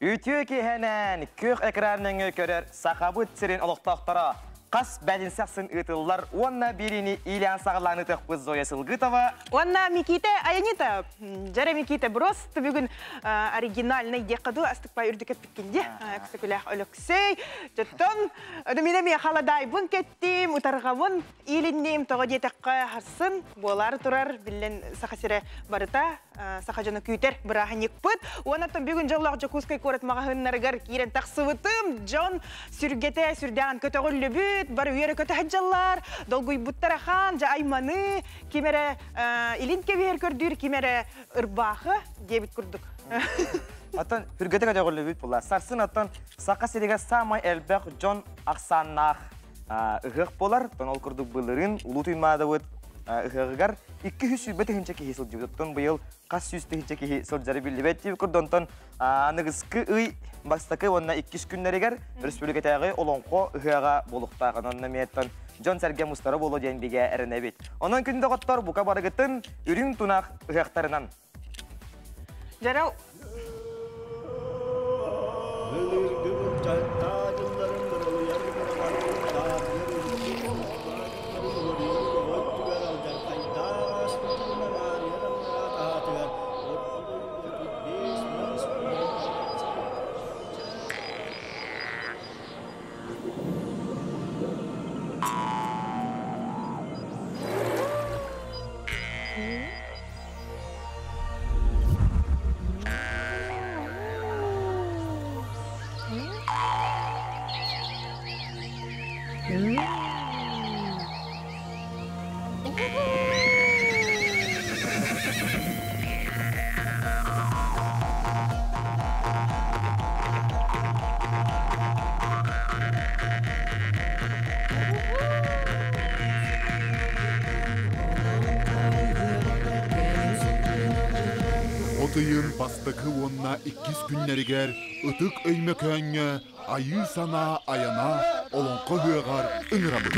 Үтүө киэһэнэн күөх экран нөҥүө көрөр Сахабыт сирин олохтоохторо хас бэлинсэх сын ыытыллар уонна биэриини иилээн саҕалаан ытыахпыт Зоя Сылгытова уонна Микита Аянитов. Дьэрэ Микита просто бүгүн оригинальный диэххэ дуу астыкпай үрдүк эппиккин дии. Өксөкүлээх Өлөксөй. Жоттон мине ми халадайбын кеттим, утарҕабын иилинним тоҕо диэтэххэ харсын буолар турар биллэн Саха сирэ барыта саха дьоно күүтэр бырааһынньыкпыт. Уонна бүгүн дьоллоох Дьокуускай куорат маҕаһыыннарыгар киирэн тахсыбытым. Дьон сүргэтэ сүрдээҕин көтөҕүллүбүт, бары үөрэ көтө дьаллар, долгуйбуттар ахан, дьа айманы, ким эрэ илин кэбиһэр көрдүүр, ким эрэ ырбаахы диэбит курдук. Оттон сүргэтэ көтөҕүллүбүт була. Сарсын оттон Саха сиригэр саамай элбэх дьон ахсааннаах ыһыах буолар. Оттон ол курдук былырыын Улуу Туймаадабыт ыһыаҕыгар 220 тыһыынча киһи сылдьыбыт. Оттон быйыл хас сүүс тыһыынча киһи сылдьары биллибэт диэбит курдук. Онтон аныгыскы ый бастакы уонна иккис күннэригэр өрөспүүбүлүкэтээҕи Олоҥхо ыһыаҕа буолуохтаах. Онон эмиэ дьон-сэргэ мустара буолуо диэн бигэ эрэнэбит. Онон күндү доҕоттор, бука барыгытын үрүҥ тунах ыһыахтарынан. Дьарау От ыйын бастакы уонна иккис күннэригэр Ытык Өймөкөөҥҥө Айыы санаа айана олоҥхо ыһыаҕар ыҥырабыт.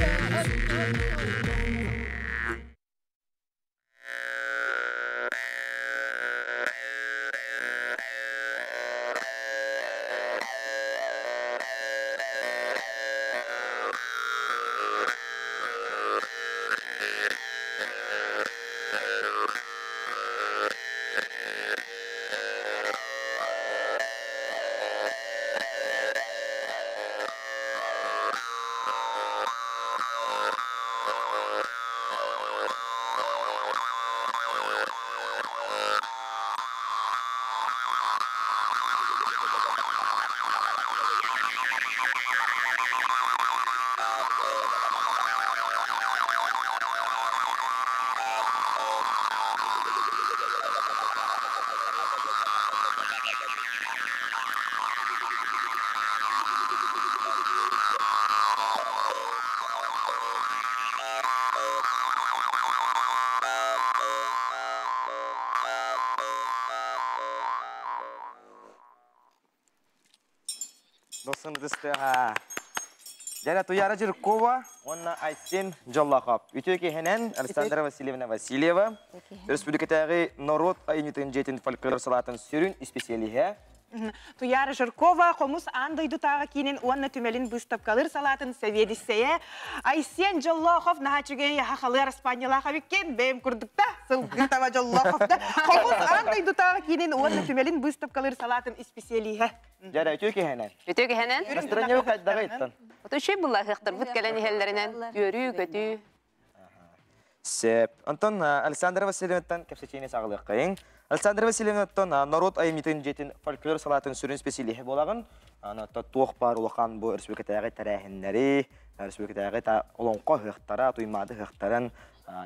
Досун ытыстыаха. Дьэрэ Туяра Жиркова уонна Айсен Дьоллоохоп. Үтүө киһинэн Александра Васильевна Васильева, Өрөспүүбүлүкэтээҕи норуот айымньытын дьиэтин фольклор салаатын сүрүн исписэлииһэ. Туяра Жиркова хомус аан дойдутааҕы киинин уонна түмэлин быыстапкалыыр салаатын сэбиэдиссэйэ Айсен Дьоллоохов наһаа үчүгэй хахалыы араспаанньалаах эбиккин бэйэм курдукта сылгытава Дьоллоохов да хомус аан дойдутааҕы киинин уонна түмэлин быыстапкалыыр салаатын исписэлииһэ. Дьэрэ үтүө киһинэн. Үтүө киһинэн. Настроение хайдаҕа иттан. Үчүгэй буллаахыахтарбыт кэлэн иһэллэринэн үөрүү-көтүү. Сөп. Онтон Александра Васильевнаттан кэпсэтиини саҕалыаххайыҥ. Александра Васильевнаттан норуот айымньытын дьиэтин фольклор салаатын сүрүн специалиһэ буолаҕын. Аны туох баар улахан бу республикатааҕы тэрээһиннэри, республикатааҕы олоҥхо ыһыахтара, туймаады ыһыахтарын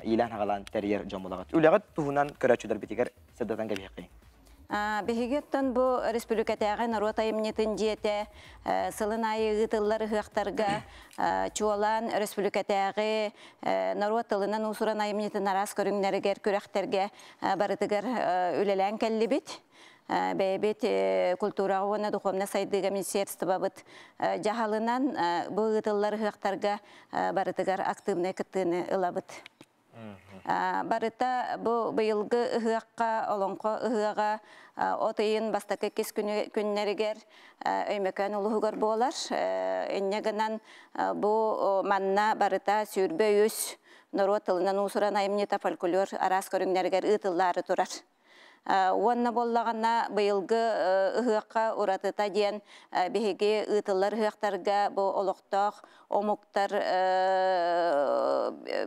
иилээн-хаҕалаан тэрийэр дьон буолаҕыт. Үлэҕит туһунан көрөөччүлэрбитигэр сырдатан кэбиһиэххэйиҥ. Биһиги оттон бу республикатааҕы норуот айымньытын дьиэтэ сылын аайы ыытыллар ыһыахтарга чуолаан республикатааҕы норуот тылынан уусуран айымньытын араас көрүҥнэригэр күрэхтэргэ барытыгар үлэлээн кэллибит. Бэйэбит культураҕа уонна духовнай сайдыыга министерствобыт дьаһалынан бу ыытыллар ыһыахтарга барытыгар активнай кыттыыны ылабыт. Барыта бу быйылгы ыһыахха, Олоҥхо ыһыаҕа от ыйын бастакы иккис күннэригэр Өймөкөөн улууһугар буолар. Инньэ гынан бу манна барыта 23 норуот тылынан уус-уран айымньыта фольклор араас көрүҥнэригэр ыытыллаары турар. Уонна буоллаҕына быйылгы ыһыахха уратыта диэн биһиги ыытыллар ыһыахтарга бу олохтоох омуктар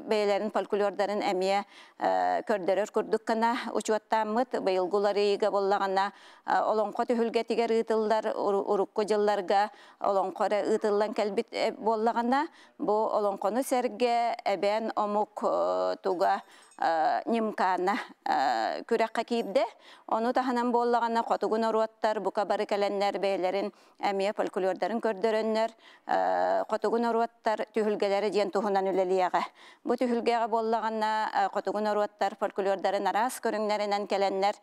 бэйэлэрин фольклордарын эмиэ көрдөрөр курдук гына учуоттааммыт быйылгы уларыйыыга буоллаҕына олоҥхо түһүлгэтигэр ыытыллар урукку дьылларга олоҥхо эрэ ыытыллан кэлбит буоллаҕына бу олоҥхону сэргэ эбээн омук туга Нимкана күрэххэ киирдэ. Ону таһынан буоллаҕына хотугу норуоттар бука бары кэлэннэр бэйэлэрин эмиэ фольклордарын көрдөрөннөр хотугу норуоттар түһүлгэлэрэ диэн туһунан үлэлиэҕэ. Бу түһүлгэҕэ буоллаҕына хотугу норуоттар фольклордарын араас көрүҥнэринэн кэлэннэр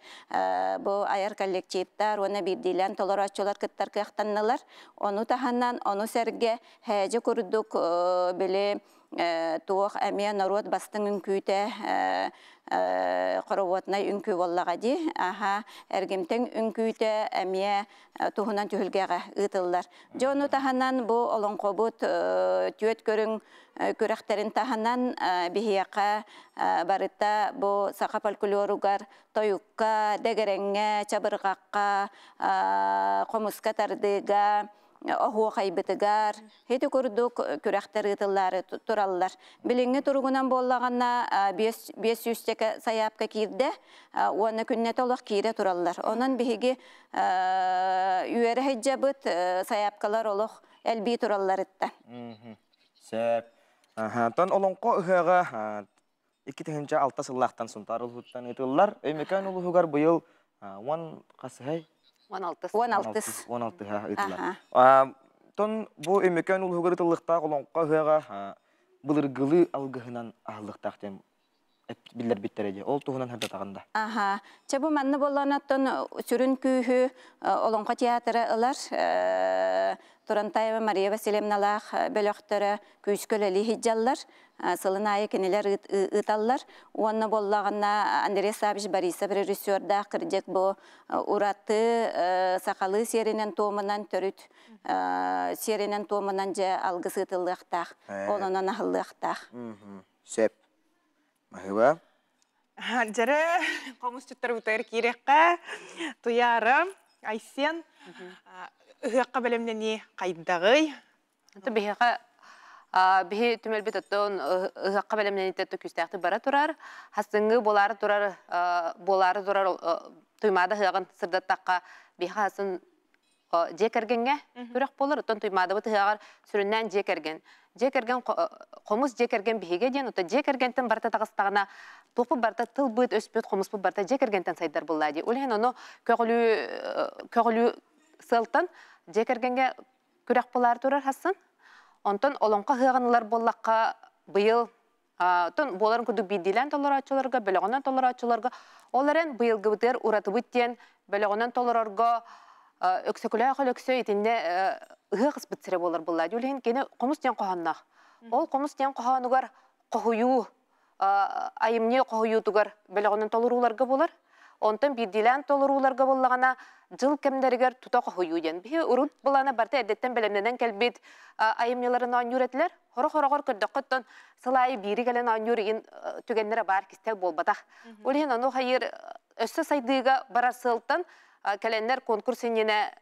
бу айар коллективтар уонна биирдиилээн толорооччулар кыттар кыахтаннылар. Ону таһынан ону сэргэ һээдьэ курдук били туох эмиэ норуот бастыҥ үҥкүүтэ хороводнай үҥкүү буоллаҕа дии. Аха, эргимтэҥ үҥкүүтэ эмиэ туһунан түһүлгэҕэ ыытыллар. Дьэ ону таһынан бу олоҥхобут түөрт көрүҥ күрэхтэрин таһынан биһиэхэ барыта бу саха фольклоругар тойукка, дэгэрэҥҥэ, чабырҕахха, хомуска тардыыга оһуохайбытыгар ити курдук күрэхтэр ыытыллаары тураллар. Билиҥҥи туругунан буоллаҕына 500 сайаапка киирдэ уонна күннэтэ олох киирэ тураллар. Онон биһиги үөрэ сылдьабыт, сайаапкалар олох элбии туралларытта. Сөп. Тон олоҥхо ыһыаҕа 2006 сыллаахтан Сунтаар улууһуттан ыытыллар. Өймөкөөн улууһугар быйыл 10 хасыһай? 16. 16. 16 ыытыллар. Тон бу Өймөкөөн улууһугар ыытыллыахтаах олоҥхо ыһыаҕа былыргылыы алгыһынан аһыллыахтаах диэн биллэрбиттэрэ дии. Ол туһунан сырдатаҕын да. Аха. Чэ бу манна буоллаҕына сүрүн күүһү Олоҥхо театра ылар. Турантаева Мария Васильевналаах бөлөхтөрө күүскэ үлэлии сылдьаллар. Сылын аайы кинилэр ыыталлар. Уонна буоллаҕына Андрей Саввич Борисов режиссердаах кырдьык бу ураты сахалыы сиэринэн-туомунан төрүт сиэринэн-туомунан дьэ алгыс ыытыллыахтаах. Ол онон аһыллыахтаах. Сөп. Маһыба. Дьэрэ, хомусчуттар бутайыр киириэххэ. Туйаара, Айсен, ыһыахха бэлэмнэнии хайдаҕый? Биһиэхэ биһи түмэлбит оттон ыһыахха бэлэмнэниитэ күүстээхтик бара турар. Хасыҥҥы буолаары турар буолаары турар Туймаада ыһыаҕын сырдаттахха биһиэхэ хасын дьиэ кэргэҥҥэ күрэх буолар. Оттон Туймаадабыт ыһыаҕар сүрүннээн дьиэ кэргэн. Дьиэ кэргэн хомус дьиэ кэргэн биһигэ диэн, оттон дьиэ кэргэнтэн барыта таҕыстаҕына туохпут барыта тылбыт, өспүт, хомуспут барыта дьиэ кэргэнтэн сайдар буоллаа дии. Ол иһин ону көҕүлүү көҕүлүү сыалтан дьиэ кэргэҥҥэ күрэх буолаары турар хассын. Онтон олоҥхо ыһыаҕын ылар буоллахха, быйыл тон буоларын курдук биирдиилээн толорооччуларга, бөлөҕүнэн толорооччуларга, ол эрэн быйылгыбытыгар уратыбыт диэн бөлөҕүнэн толорорго Өксөкүлээх Өлөксөй итиннэ ыһыах ыспыт сирэ буолар буолла. Ол иһин кини хомус диэн хоһоонноох. Ол хомус диэн хоһоонугар хоһуйуу айымньы хоһуйуутугар бөлөҕүнэн толорууларга буолар. Онтон биирдиилээн толорууларга буоллаҕына, дьыл кэмнэригэр тута хоһуйуу диэн. Биһи урут былаана барыта эрдэттэн бэлэмнэнэн кэлбит айымньыларын оонньуур этилэр. Хоро-хороҕор көрдөххө сыл аайы биири кэлэн оонньуур игин түгэннэрэ баар кистэл буолбатах. Ол иһин ону хайыр өссө сайдыыга барар сыалтан кэлэннэр конкурс иннинэ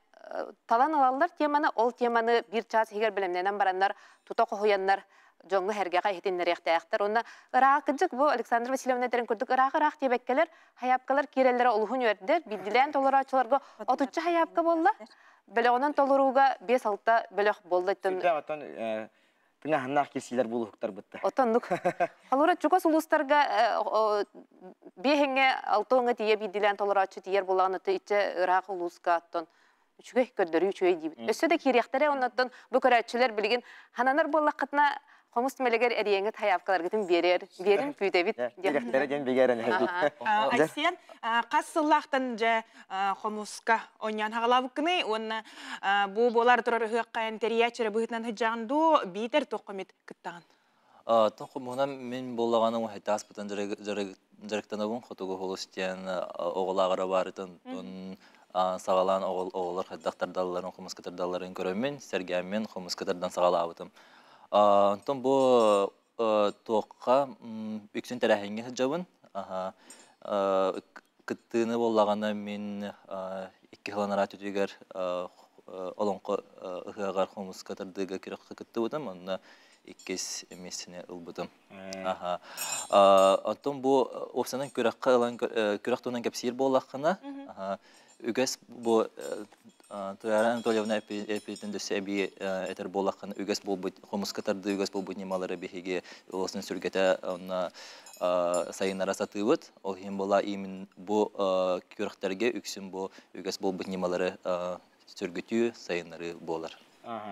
талан ылаллар теманы, ол теманы биир чаас иһигэр бэлэмнэнэн бараннар тута хоһуйаннар дьоҥҥо сэргэҕэ иһитиннэриэхтээхтэр. Онно ыраах кырдьык бу Александра Васильевна этэрин курдук ыраах-ыраах диэбэккэлэр хайаапкалар киирэллэрэ олуһун үөрдэр. Биирдилээн толорооччуларга отучча хайаапка буолла. Бөлөҕүнэн толорууга 5-6 бөлөх буолла. Оттон тыҥааһыннаах кирсиилэр буолуһуктарбытта. Оттоннук. Холура чугас улуустарга биэһиҥҥэ алтыҥҥа тиийэ биирдилээн толорооччу тиийэр буоллаҕына иччэ ыраах улууска оттон үчүгэй көрдөрүү үчүгэй диибит. Өссө да киириэхтэрэ оннуттан бу көрөөччүлэр билигин хананар буоллаххытына хомус түмэлигэр эриэҥҥит хайаапкаларгытын биэрэр биэрин күүтэбит. Киириэхтэрэ диэн бигэрэн Айсен хас сыллаахтан дьэ хомуска оонньоон хаҕалаабыккыный уонна бу буолар турар ыһыахха тэрийээччи быһыытынан сылдьаҕын дуу биитэр туохха эмит кыттаҕын? Оттон хомуһунан мин буоллаҕына уһайта ааспытын дьарыктанабын хотугу холус диэн оҕолааҕыра баарытын саҕалаан оҕолор хайдах тардалларын хомуска тардалларын көрөммүн сэргээммин хомуска тардан саҕалаабытым. Онтон бу туохха үксүн тэрээһиҥҥэ сылдьабын. Кыттыыны буоллаҕына мин икки сыл анараа өттүгэр олоҥхо ыһыаҕар хомуска тардыыга күрэххэ кыттыбытым. Онно иккис миэстэни ылбытым. Аха. Оттон бу уопсанан күрэххэ ылан күрэх туһунан кэпсиир буоллаххына, үгэс бу Туяра Анатольевна эппитин өссө эбии этэр буоллаххына, үгэс буолбут хомуска тардыы үгэс буолбут ньымалары биһиги улуустун сүргэтэ онно сайыннара сатыыбыт. Ол иһин була именно бу күрэхтэргэ үксүн бу үгэс буолбут ньымалары сөргүтүү, сайыннарыы буолар.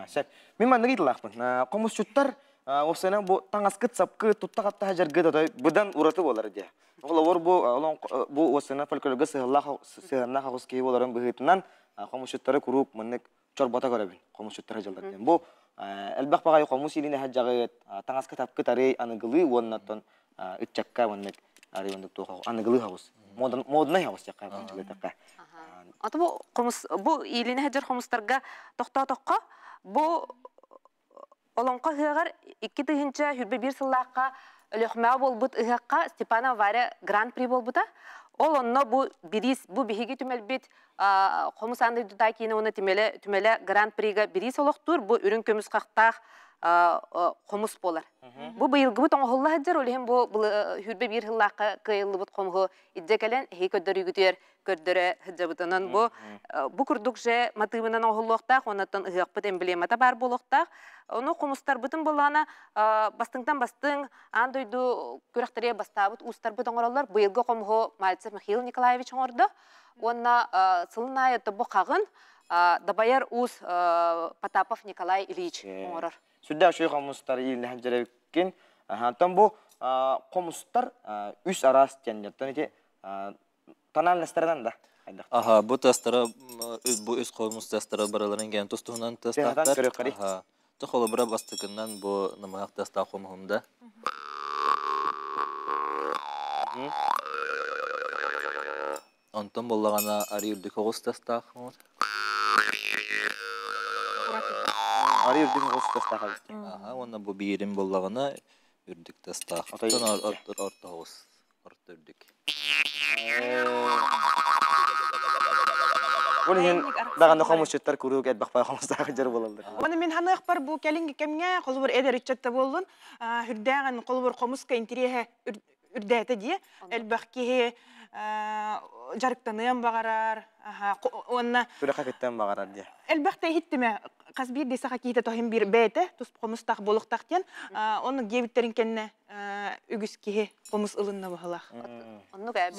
Сөп. Мин маннык ыйыталаахпын. Хомусчуттар уопсайынан бу таҥаскыт сапкы тутта-хапта сылдьаргыт отой быдан ураты буолар дии. Холобур бу бу уопсайынан фольклорга сыһыаннаах сыһыаннаах оҕус киһи буоларын быһыытынан хомусчуттары куруук маннык чорбото көрөбүн. Хомусчуттар сылдьаллар диэн. Бу элбэх баҕайы хомус илиинэ сылдьаҕыт, таҥаска тапкыт арый аныгылыы уонна оттон ыччакка маннык арый маннык туох аныгылыы хаҕыс. Моднай хаҕыс диэххэ кырдьыгытахха. Аты бу хомус бу иилинэ сылдьар хомустарга тохтоотоххо бу Олоҥхо ыһыаҕар 2021 сыллаахха Өлүөхүмэҕэ буолбут ыһыахха Степанова Варя гран-при буолбута. Ол онно бу бириис, бу биһиги түмэлбит Хомус аан дойдутаа киинэ уонна түмэлэ, түмэлэ гран-прига бириис олохтуур бу үрүҥ көмүс хахтаах хомус буолар. Бу быйылгыбыт оҥоһулла сылдьар, ол иһин бу 21 сыллаахха кыайыллыбыт хомуһу илдьэ кэлэн эһиги көрдөрүүгүтүгэр көрдөрө сылдьабытынан бу бу курдук же матыыбынан оҥоһуллуохтаах уоннаттан ыһыахпыт эмблемата баар буолуохтаах. Ону хомустарбытын буллаҕына бастыҥтан бастыҥ аан дойду күрэхтэригэр бастаабыт уустарбыт оҥороллор. Быйылгы хомуһу Мальцев Михаил Николаевич оҥордо. Уонна сылын аайы бу хаҕын дабайар уус Потапов Николай Ильич оҥорор. Сүрдээх үчүгэй хомустар иилинэһэн дьэрэбиккин. Онтон бу хомустар үс араас диэн. Оттон ити Тональностарынан да хайдах? Аха, бу тастара бу үс хомус тастара барыларын кэлэн тус-туһунан тастаахтар. Аха. То холобура бастакынан бу намыһах тастаах хомуһум да. Онтон буоллаҕына арыы үрдүк оҕус тастаах хомус. Арыы үрдүк оҕус тастаах эбит. Аха, уонна бу биирин буоллаҕына үрдүк тастаах. Оттон орто оҕус. Орто үрдүк. Ол иһин даҕаны хомусчуттар куруук элбэх бай хомустаах дьар буолаллар. Оны мин ханыахпар бу кэлиҥҥи кэмҥэ холобур эдэр ыччатта буоллун үрдээҕин холобур хомуска интириэһэ үрдээтэ дии элбэх киһи дьарыктаныан баҕарар уонна күрэххэ кыттыан баҕарар дии элбэхтэ иһиттимэ хас биирдии саха киһитэ тоһин биир бэйэтэ тус хомустаах буолуохтаах диэн онно диэбиттэрин кэннэ үгүс киһи хомус ылынна быһылаах. Оннук ээ,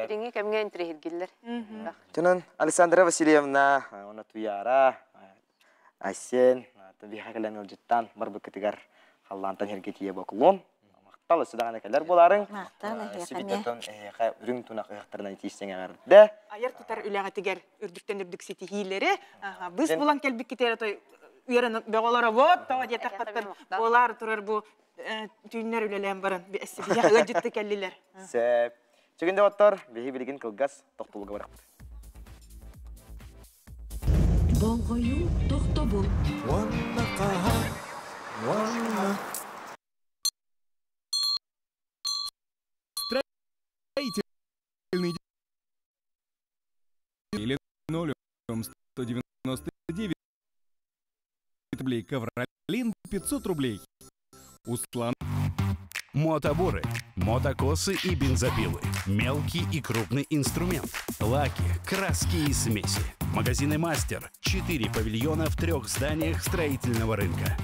билиҥҥи кэмҥэ интириэһиргиллэр. Тунан Александра Васильевна, уонна Туяра, Айсен, биһиэхэ кэлэн ыалдьыттаан барбыккытыгар халлаантан сиргэ тиийэ бокулуон. Махтал өссө даҕаны кэлэр буолаарыҥ. Махтал эһиэхэ Сибиттэн эһиэхэ үрүҥ тунах ыһыахтарынан итиистэн эҕэрдэ. Айар тутар үлэҕитигэр үрдүктэн үрдүк ситиһиилэри, быыс булан кэлбиккитигэр той үөрэн бөҕөлөрө вот тоҕо диэтэххиттэн буолаар турар бу түүннэр үлэлээн баран биһиэхэ ыалдьытты кэллилэр. Сөп. Чүгүн доҕоттор, биһи билигин кылгас тохтобулга барахпыт. Болҕойуу тохтобул. Уонна хаһан, уонна Строительный или 0,199 рублей. Ковролин 500 рублей. Услан. Мотобуры, мотокосы и бензопилы, мелкий и крупный инструмент, лаки, краски и смеси. Магазины «Мастер». Четыре павильона в трех зданиях строительного рынка.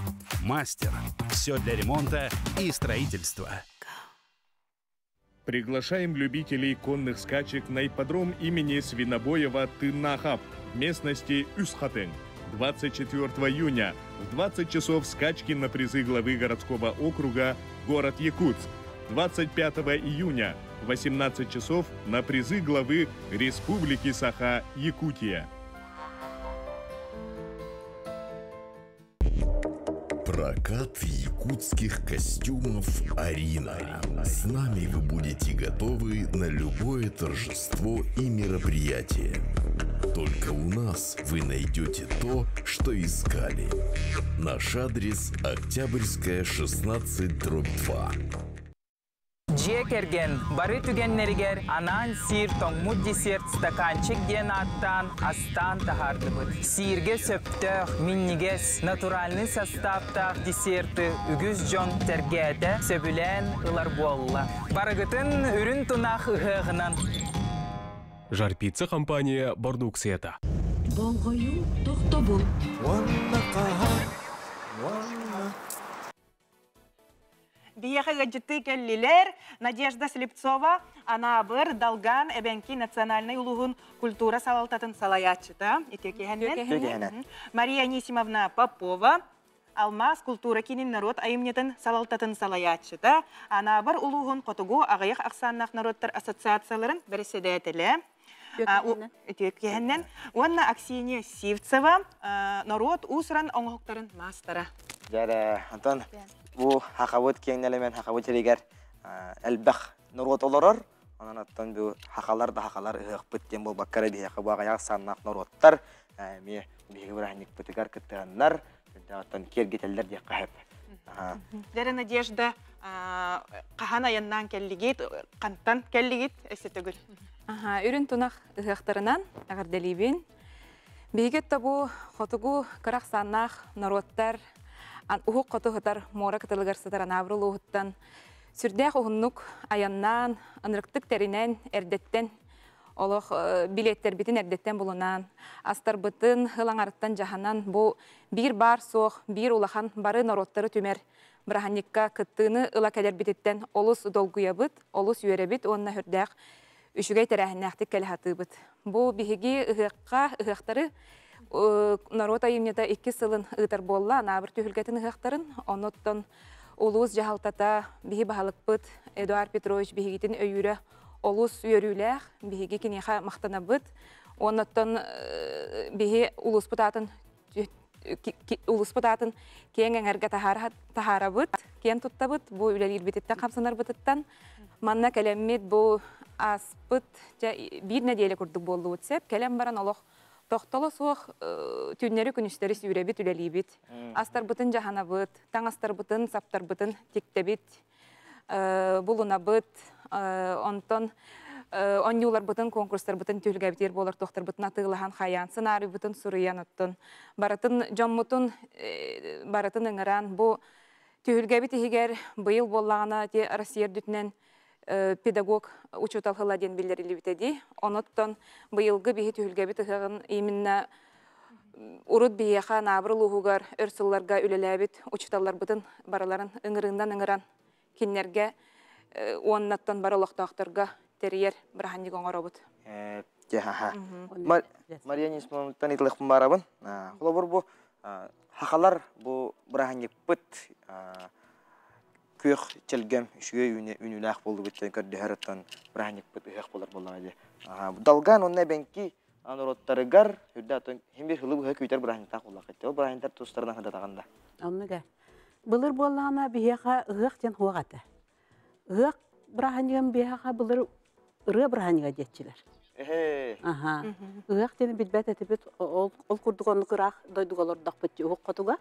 «Мастер». Все для ремонта и строительства. Приглашаем любителей конных скачек на ипподром имени Свинобоева Тыннахап в местности Юсхатен. 24 июня в 20 часов скачки на призы главы городского округа город Якутск. 25 июня в 18 часов на призы главы Республики Саха-Якутия. Прокат якутских костюмов «Арина». С нами вы будете готовы на любое торжество и мероприятие. Только у нас вы найдете то, что искали. Наш адрес – Октябрьская, 16, дробь 2. Дьиэ кэргэн бары түгэннэригэр анаан сиир тоҥмут десерт стаканчик диэн ааттаан астаан таһаардыбыт. Сииргэ сөптөөх, минньигэс, натуральнай састааптаах десерты үгүс дьон сэргээтэ, сөбүлээн ылар буолла. Барыгытын үрүн тунах ыһыаҕынан! Жар-пицца компания бордууксуйата. Болҕойуу, тохтобул. Уонна хаһан, уонна Биһиэхэ ыалдьыттыы кэллилэр Надежда Слепцова, Анаабыр, Долган, Эбэҥки национальнай улууһун культура салалтатын салайааччыта, үтүө Мария Анисимовна Попова, Алмаас култуура киинин норуот айымньытын салалтатын салайааччыта, Анаабыр улууһун хотугу аҕыйах ахсааннаах норуоттар ассоциацияларын бэрэссэдээтэлэ, үтүө киэһэннэн уонна Аксинья Сивцева, норуот уус-уран оҥоһуктарын маастара. Дьэ, онтон бу хахабыт киэҥ нэлэмэн хахабыт сиригэр элбэх норуот олорор. Онон оттон бу хахалар да хахалар ыһыахпыт диэн буолбакка эрэ биһиэхэ бу аҕыйах саннаах норуоттар эмиэ биһиги бырааһынньыкпытыгар кыттыһаннар оттон киэргэтэллэр диэххэ сөп. Дьэ, Надежда, хаһан айаннаан кэллигит, хантан кэллигит өссө төгүл? Үрүн тунах ыһыахтарынан эҕэрдэлиибин. Биһиги бу хотугу кыра ахсааннаах норуоттар уһук хоту сытар муора кытылыгар сытар Анаабыр улууһуттан сүрдээх уһуннук айаннаан, ынырыктык тэринэн, эрдэттэн олох билиэттэрбитин эрдэттэн булунаан, астарбытын ылаҥарыттан дьаһанан бу биир баар суох, биир улахан бары норуоттары түмэр бырааһынньыкка кыттыыны ыла кэлэрбититтэн олус долгуйабыт, олус үөрэбит уонна сүрдээх үчүгэй тэрээһиннээхтик кэлэ сатыыбыт. Бу биһиги ыһыахха, ыһыахтары норуот айымньыта иккис сылын ыытар буолла, Анаабыр түһүлгэтин ыһыахтарын. Онуттан улуус дьаһалтата биһи баһылыкпыт Эдуард Петрович биһигитин өйүүрэ олус үөрүүлээх, биһиги киниэхэ махтанабыт. Оннуттан биһи улууспут аатын улууспут аатын киэҥ эҥэргэ таһаарабыт, киэн туттабыт, бу үлэлиирбититтэн, хамсанарбытыттан. Манна кэлэммит бу ааспыт биир нэдиэлэ курдук буоллубут сеп. Кэлэн баран олох тохтоло суох түүннэри-күнүстэри сүүрэбит, үлэлиибит. Астарбытын дьаһанабыт, таҥастарбытын, саптарбытын тиктэбит, булунабыт, онтон онньууларбытын, конкурстарбытын түһүлгэбитигэр буолар туохтарбытын атыылаһан хайаан, сценарийбытын суруйан оттон барытын дьоммутун барытын ыҥыран бу түһүлгэбит иһигэр быйыл буоллаҕына ти Россия үрдүтүнэн педагог учуутал сыла диэн биллэриллибитэ дии. Оноттон быйылгы биһи түһүлгэбит ыһыаҕын именно урут биһиэхэ Анаабыр улууһугар өр сылларга үлэлээбит учууталларбытын барыларын ыҥырыынан ыҥыран кинилэргэ уоннаттан бары олохтоохторго тэрийэр бырааһынньык оҥоробут. Мария Нисмановтан итилэхпин барабын. Холобур бу хахалар бу бырааһынньыкпыт күөх чэлгэм үчүгэй үүнүүлээх буоллубут диэн көрдөһөр оттон бырааһынньыкпыт ыһыах буолар буоллаҕа дии. Долган уонна эбэҥки норуоттарыгар үрдэ оттон хим бир сылы быһа күүтэр бырааһынньыктаах буоллаххыт. Ол бырааһынньыктар тустарынан сырдатаҕын да. Оннуга. Былыр буоллаҕына биһиэхэ ыһыах диэн хуох этэ. Ыһыах бырааһынньыгын биһиэхэ былыр ырыа бырааһынньыга диэччилэр. Аха. Ыһыах диэни билбэт этибит. Ол, ол курдук оннук ыраах дойдуга олордохпут уһук хотуга.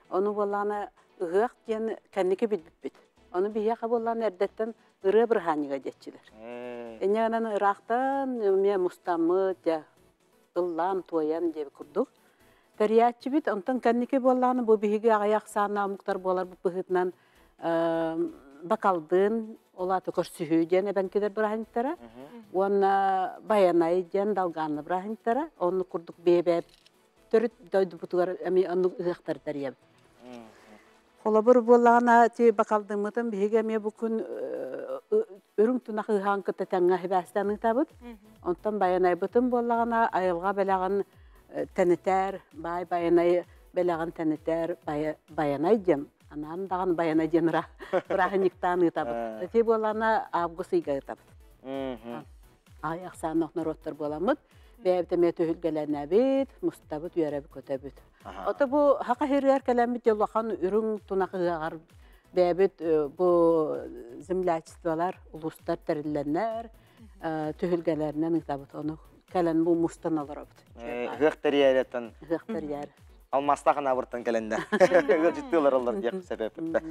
Ону буоллаҕына ыһыах диэн кэнники билбиппит. Ону биһиэхэ буоллаҕына эрдэттэн ырыа бырааһынньыга диэччилэр. Инньэ гынан ыраахтан эмиэ мустаммыт, дьэ, ыллаан-туойан диэбит курдук. Тэрийээччибит, онтон кэнники буоллаҕына бу биһиги аҕыйах ахсааннаах омуктар буоларбыт быһыытынан Бакалдын, ол аата көрсүһүү диэн эбэҥкилэр бырааһынньыктара уонна Байанай диэн Долганна бырааһынньыктара, оннук курдук бэйэ төрүт дойдубутугар эмиэ оннук ыһыахтары тэрийэбит. Холобур буоллаҕына, ти бакалдыммытын биһиги эмиэ бу күн үрүҥ тунах ыһаан кытта тэҥҥэ сибээстээн ыытабыт. Онтон байанайбытын буоллаҕына, айылҕа бэлэҕин тэнитэр, баай байанай бэлэҕин тэнитэр байанай диэн, анаан даҕаны байанай диэн бырааһынньыктаан ыытабыт. Ити буоллаҕына август ыйга ыытабыт. Аҕыйах ахсааннаах норуоттар буоламмыт. Бэйэбит эмиэ түһүлгэлэнэбит, мустабыт, үөрэбит-көтөбүт. Ото бу хака хиригэр кэлэммит улахан үрүҥ тунах ыһыаҕар бэйэбит бу землячестволар, улуустар тэриллэннэр, түһүлгэлэринэн ыытабыт. Ону кэлэн бу мустан олоробут. Ыһыах тэрийээреттэн. Ыһыах тэрийээр. Алмаастаах анаабыртан кэлэннэ. Ыалдьыттыылар олор диэх сэбэппитэ.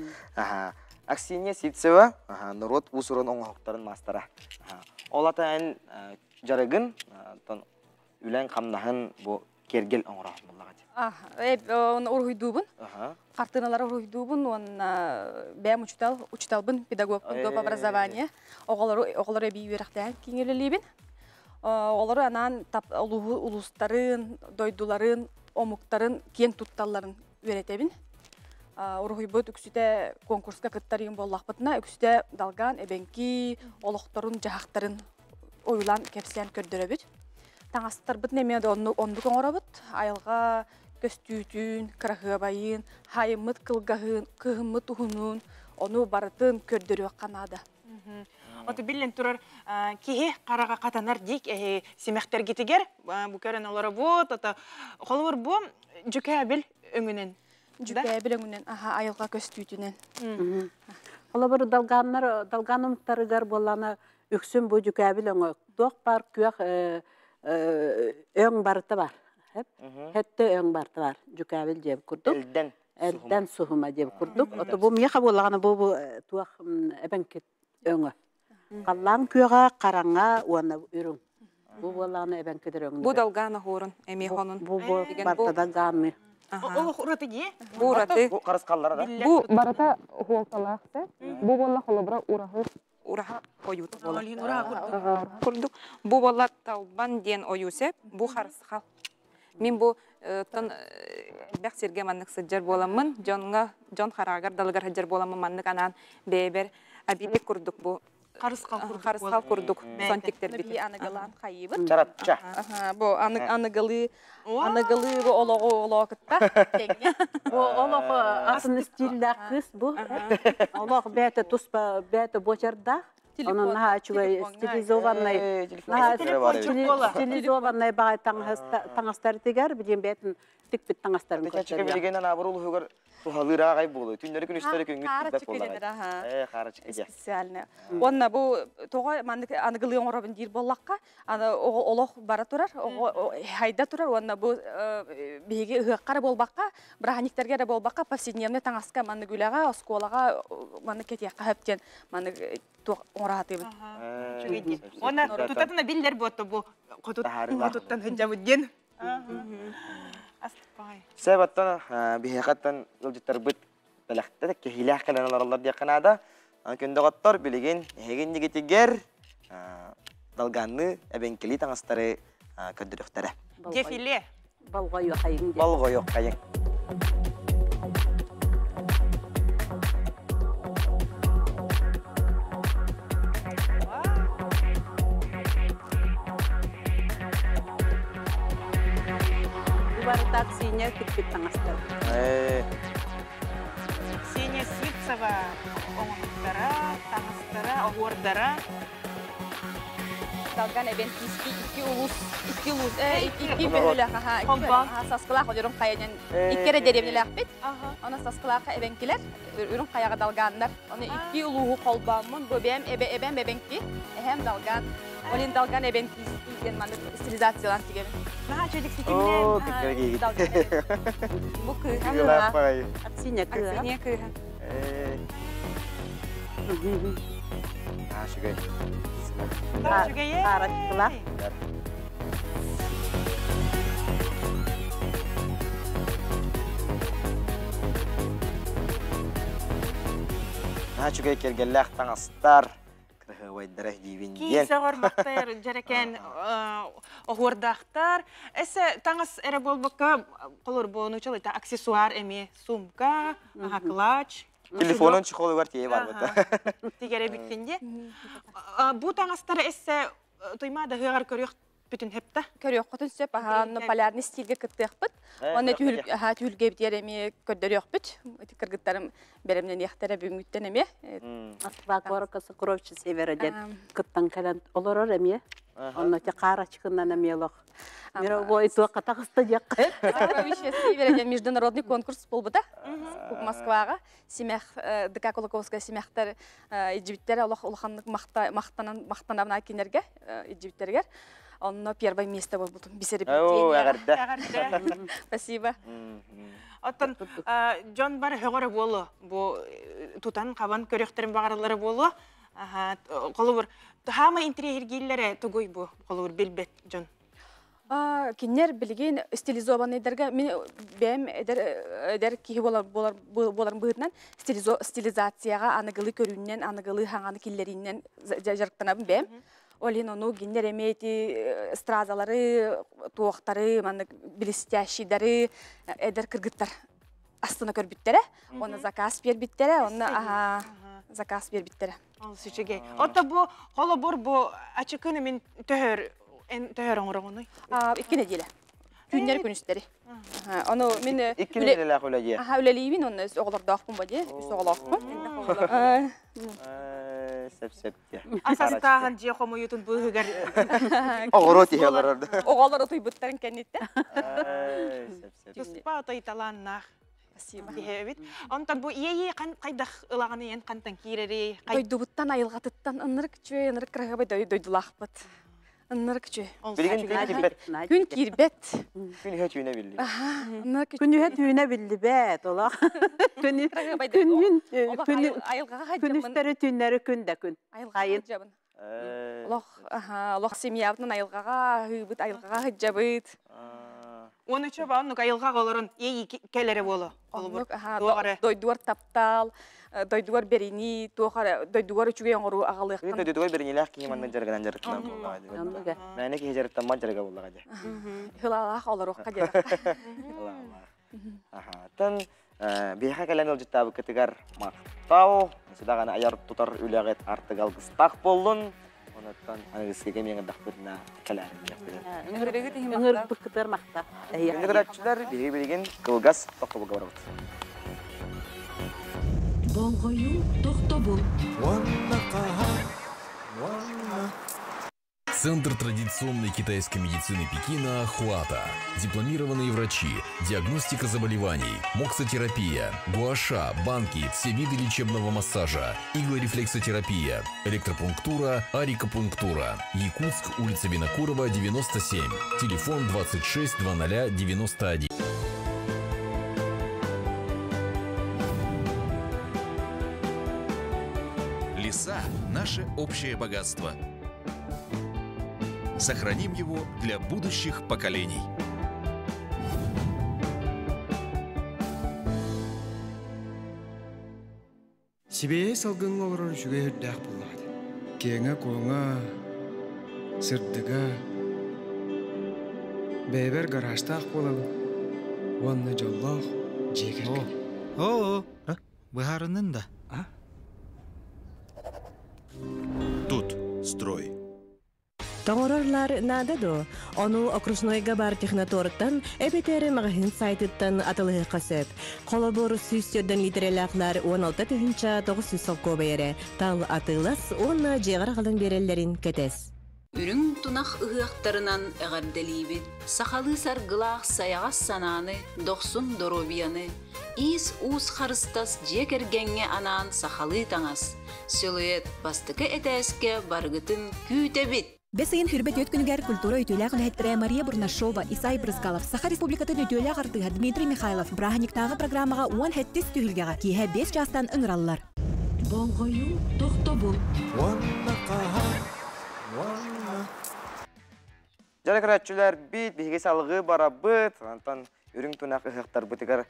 Аксинья Сивцева, норуот уус-уран оҥоһуктарын маастара. Ол ата эн дьарыгын, үлэҥ-хамнаһын бу киэргэл оҥороһун буллаҕа дии. Уруһуйдуубун. Хартыыналары уруһуйдуубун уонна бэйэм учутал, учуталбын, педагогпун доп образование. Оҕолору оҕолору эбии үөрэхтээн киин үлэлиибин. Оҕолору анаан улуустарын, дойдуларын, омуктарын киэҥ тутталларын үөрэтэбин. Уруһуйбут үксүтэ конкурска кыттар юм буоллахпытына, үксүтэ далгаан, эбэҥки олохторун, дьаһахтарын ойуулаан кэпсээн көрдөрөбүт. Таҥастарбытын эмиэ да оннук оҥоробут. Айылҕа көстүүтүн, кыраһыабайын, хайыммыт кылгаһын, кыһыммыт уһунун, ону барытын көрдөрүөххэ наада. Ото биллэн турар киһи хараҕа хатанар диик эһи симэхтэргитигэр бу көрөн олоробут ото холобур бу дьүкээбил өҥүнэн дьүкээбил өҥүнэн аха айылҕа көстүүтүнэн Холобур долгааннар долгаан омуктарыгар буоллаана үксүн бу дьүкээбил өҥө туох баар күөх өҥ барыта бар Хэтте өҥ барыта бар дьүкээбил диэбит курдук Элден Элден суһума диэбит курдук ото бу миэхэ буоллаҕына бу бу туох эбэҥки өҥө халлаан күөҕэ хараҥа уонна үрүҥ бу буоллаҕына эбэҥкидэр өҥнөрө Бу долгаан оһуорун эмиэ хонун бу бу барыта гаанны Олох ураты дии. Бу ураты. Бу харысхаллара да. Бу барыта хуолталаах Бу буолла холобура ураһы ураһа ойуута буолар. Курдук. Бу буолла талбан диэн ойуу сеп. Бу харысхал. Мин бу тон элбэх сиргэ маннык сылдьар буоламмын, дьоҥҥо дьон хараагар далыгар сылдьар буоламмын маннык анаан бэйэбэр абилик курдук бу харысхал курдук сон тиктэрбит. Аныгылаан хайыбыт. Чарапча. Бу аныгылыы аныгылыы бу олоҕу олоҕу кытта тэҥҥэ. Бу олох атын стиллээх кыыс бу. Олох бэйэтэ туспа бэйэтэ буочардаах. Онон наһаа үчүгэй стилизованный стилизованный баҕай таҥастарытыгар билигин бэйэтин тикпит таҥастарын көрдөрүө. Билигин анаабыр улуһугар туһалыыр ааҕай буолуо. Түннэри күнүстэри күҥҥүт тикпэт буоллаҕай. Ээ, хаарачыка дьэ. Специально. Уонна бу тоҕо маннык аныгылыы оҥоробун диир буоллахха, аны олох бара турар, хайда турар уонна бу биһиги ыһыахха эрэ буолбакка, бырааһынньыктарга эрэ буолбакка, повседневный таҥаска маннык үлэҕэ, оскуолаҕа маннык кэтиэххэ сөп диэн маннык туох оҥоро сатыыбын. Уонна тутатына биллэр буотта бу хотуттан сылдьабыт диэн. Сөп оттон биһиэхэттэн ыалдьыттарбыт бэлэхтэ кэһиилээх кэлэн олороллор диэххэ наада. Күндөҕөттор билигин эһиги иннигитигэр долганныы эбэҥкилии таҥастары көрдөрүөхтэрэ. Дефиле. Болҕойуохайыҥ. Болҕойуохайыҥ. Барыта Аксинья тикпит таҥастар. Ксения Сивцева оҥоһуктара, таҥастара, оһуордара. Далган эбэн киски икки улус, икки улус, икки бөһүлэх, аха, Саскылаах Үрүҥ Хайанан икки эрэ дэриэбинэлээхпит. Оны Саскылаахха эбэҥкилэр, Үрүҥ Хайаҕа далгааннар. Оны икки улууһу холбооммун, бу бэйэм эбэ эбэм эбэҥки, эһэм далгаан. Олин далган эбэн киски диэн маннык стилизациялаан тигэбин. Наһаа чөдүк ситимнээн. Бу кыыһа. Аксинья кыыһа. Аксинья кыыһа. Үчүгэй. Үчүгэй. Хаараччылаах. Наһаа үчүгэй киэргэллээх таҥастар, кыраһыабайдара диибин диэн. Киисэҕэр махтайар дьэрэкээн оһуордаахтар. Эсэ таҥас эрэ буолбакка, холор буонучал это аксессуар эмиэ сумка, клатч. Телефонун чехолугар тиийэ барбыта. Тигэрэ бүттүн дии. Бу таҥастары эссе туйма да ыһыаҕар көрүөх бүтүн хепта. Көрүөххүтүн сөп, аха, полярный стильгэ кыттыахпыт. Онно түһүлгэбитигэр эмиэ көрдөрүөхпүт. Ити кыргыттарым бэлэмнэниэхтэрэ бүгүҥҥүттэн эмиэ. Москва горка сокровище севера диэн кыттан кэлэн олорор эмиэ. Онно те хаар ачыкынан эмиэ олох. Мировой туохха таҕыста диэххэ. Сокровище Севера международный конкурс буолбута. Москваҕа Симэх ДК Кулаковская Симэхтэр илдьибиттэрэ олох улаханнык махтанан махтанабына кинилэргэ илдьибиттэригэр. Онно первое место буолбутум. Оо, эҕэрдэ. Спасибо. Оттон дьон бары хөҕөрө буолуо. Бу тутан хабан көрүөхтэрин баҕараллара буолуо. Холобур, хаама интириэһиргииллэрэ тугуй бу? Холобур, билбэт дьон. Кинилэр билигин стилизованныйдарга мин бэйэм эдэр эдэр киһи буолар буолар буоларым быһыытынан стилизацияҕа аныгылыы көрүүннэн аныгылыы хаҥаны киллэрииннэн дьарыктанабын бэйэм. Ол иһин ону кинилэр эмиэ ити стразалары, туохтары, маннык блестящийдары эдэр кыргыттар астына көрбүттэрэ, уонна заказ биэрбиттэрэ, уонна аха заказ биэрбиттэрэ. Ол үчүгэй. Ото бу холобур бу ачыкыны мин төһөр төһөр оҥороҕунуй? 2 нэдиэлэ. Түүннэри күнүстэри. Ону мин 2 нэдиэлээх үлэ дии. Аха үлэлиибин, онно оҕолордоохпун ба дии, үс оҕолоохпун. Сөп сөп дии. Ас астааһын дьиэ хомуйуутун быыһыгар оҕоруот иһэ олорор. Оҕолор утуйбуттарын кэнниттэн. Сөп сөп. Туспа отой талааннаах. Спасибо. Эбит. Онтон бу иэйии хайдах ылаҕын ийэн хантан киирэрий? Дойдубуттан айылҕатыттан ыннырык үчүгэй, ынырык кыраһыабай дойдулаахпыт. Ыннырык үчүгэй. Билигин күн киирбэт. Күн киирбэт. Күн үһэ түүнэ биллибэт. Күн үһэ түүнэ биллибэт. Олох. Күнүн күнүстэри түүннэри күн да күн. Айылҕаҕа сылдьабын. Олох олох семьябытынан айылҕаҕа аһыыбыт, айылҕаҕа сылдьабыт. Уон үчү оннук айылҕаҕа олорон иэйии кэлэрэ буолуо. Холобур, дойдугар таптал, дойдугар бэринии, туох эрэ дойдугар үчүгэй оҥоруу аҕалыахтан. Дойдугар бэриниилээх киһи маннык дьарыгынан дьарыктанар буоллаҕа дии. Мээнэ киһи дьарыктаммат дьарыга буоллаҕа дии. Хылаалаах олоруохха диэн. Хылаалаах. Аһаатын биһиэхэ кэлэн ыалдьыттаабыккытыгар махтал. Сыдаҕаны айар тутар үлэҕит артык алгыстаах буоллун. Онуттан аныгыскыга эмиэ ыҥырдахпытына кэлээрин диэхпитин. Ыҥырбыккытыгар махтал. Ыҥыраччылар биһиги билигин кылгас тохтобулга барабыт. Болҕойуу тохтобул. Уонна хаһан, уонна Центр традиционной китайской медицины Пекина «Хуата». Дипломированные врачи, диагностика заболеваний, моксотерапия, гуаша, банки, все виды лечебного массажа, иглорефлексотерапия, электропунктура, арикопунктура. Якутск, улица Винокурова, 97. Телефон 26 00 91. Леса – наше общее богатство. Сохраним его для будущих поколений. Сибиэһэй салгыҥҥа олорор үчүгэй үрдээх буоллаҕа дии. Киэҥэ-куоҥа, сырдыга, бэйэбэр гаражтаах буолабын уонна дьоллоох дьиэ кэргэн. Оо, быһаарыннын да? Тут строй. Тоҥорорлар наада дуо? Ону окружнойга баар техноторуттан эбэтэр маҕаһыын сайтыттан атылыһыахха сөп. Холобур, 104 литрэлээхлэр 16 900 солкуобай эрэ. Тал атыылас уонна дьиэҕэр аҕалан биэрэллэрин кэтэс. Үрүҥ тунах ыһыахтарынан эҕэрдэлиибит! Сахалыы саргылаах сайаҕас санааны, дохсун доруобуйаны, иис-уус харыстас дьиэ кэргэҥҥэ анаан сахалыы таҥас, Силуэт бастакы этээскэ барыгытын күүтэбит! Бэс ыйын хүрбэ түөрт күнүгэр культура үтүөлээх үлэһиттэрэ Мария Бурнашова, Исай Брызгалов, Саха Республикатын үтүөлээх артыыһа Дмитрий Михайлов бырааһынньыктааҕы программаҕа 17 түһүлгэҕэ киэһэ 5 чаастан ыҥыраллар. Болҕойуу тохтобул. Уонна хаһан, уонна Дьэ көрөөччүлэрбит, биһиги салгыы барабыт. Онтон үрүҥ тунах ыһыахтарбытыгар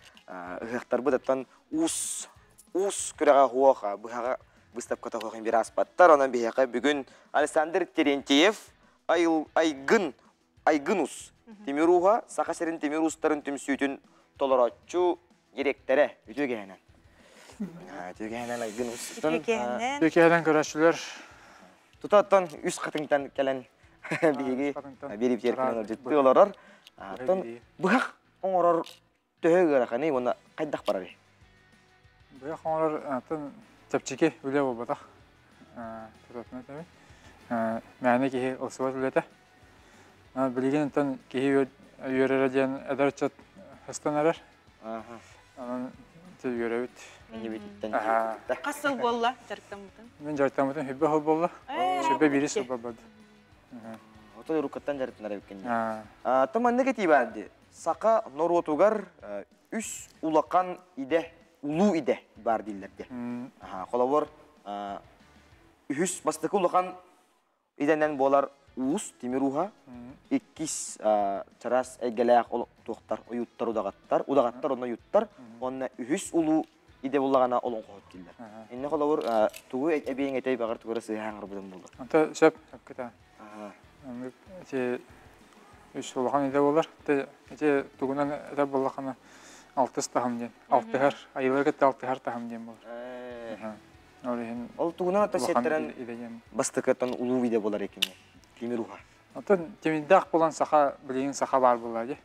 ыһыахтарбыт оттон уус уус күрэҕэ суох быһаҕа выставката суох биир ааспаттар. Онон биһиэхэ бүгүн Александр Терентьев Айгын Айгын Ус Тимир Ууһа Саха сирин тимир уустарын түмсүүтүн толорооччу дириэктэрэ үтүө киһинэн. Үтүө киһинэн Айгын Ус. Үтүө киһинэн. Үтүө киһинэн көрөөччүлэр. Тута оттон үс хатыҥтан кэлэн биһиги биэриибитигэр кэлэн ыалдьыттыы олорор. Оттон быһах оҥорор төһө ыараханый уонна хайдах барарый? Быһах оҥорор атын чэпчэки үлэ буолбатах. Тутатына этэбин. Мээнэ киһи ылсыбат үлэтэ. Билигин онтон киһи үөрэрэ диэн эдэр ыччат ыстан эрэр. Онон үөрэбит. Хас сыл буолла дьарыктаммытын? Мин дьарыктаммытым сүбэ сыл буолла. Сүбэ биир сыл буолбат. Отой уруккуттан дьарыктанар эбиккин. То маннык этии баар дии. Саха норуотугар үс улахан идэ, улуу идэ баар дииллэр дии. Холобур, үһүс бастакы улахан идэнэн буолар уус, тимир ууһа, иккис чараас эйгэлээх туохтар, ойууттар, удаҕаттар, удаҕаттар онно ойууттар, уонна үһүс улуу идэ буллаҕына олоҥхоһут дииллэр. Инне холобур тугу эбиэҥ этэй баҕар тугу эрэ сыыһа аҥарбытым буолар. Ата сөп, сөпкө Оннук ити үс улахан идэ буолар. Ити тугунан этэр буоллаххына алтыс таһым диэн. Алтыһар, айылары кытта алтыһар таһым диэн буолар. Ол иһин Ол тугунан ата сиэттэрэн бастакыттан улуу идэ буолар экини. Тимир уха. Оттон тимирдээх буолан саха билигин саха баар буолла дии.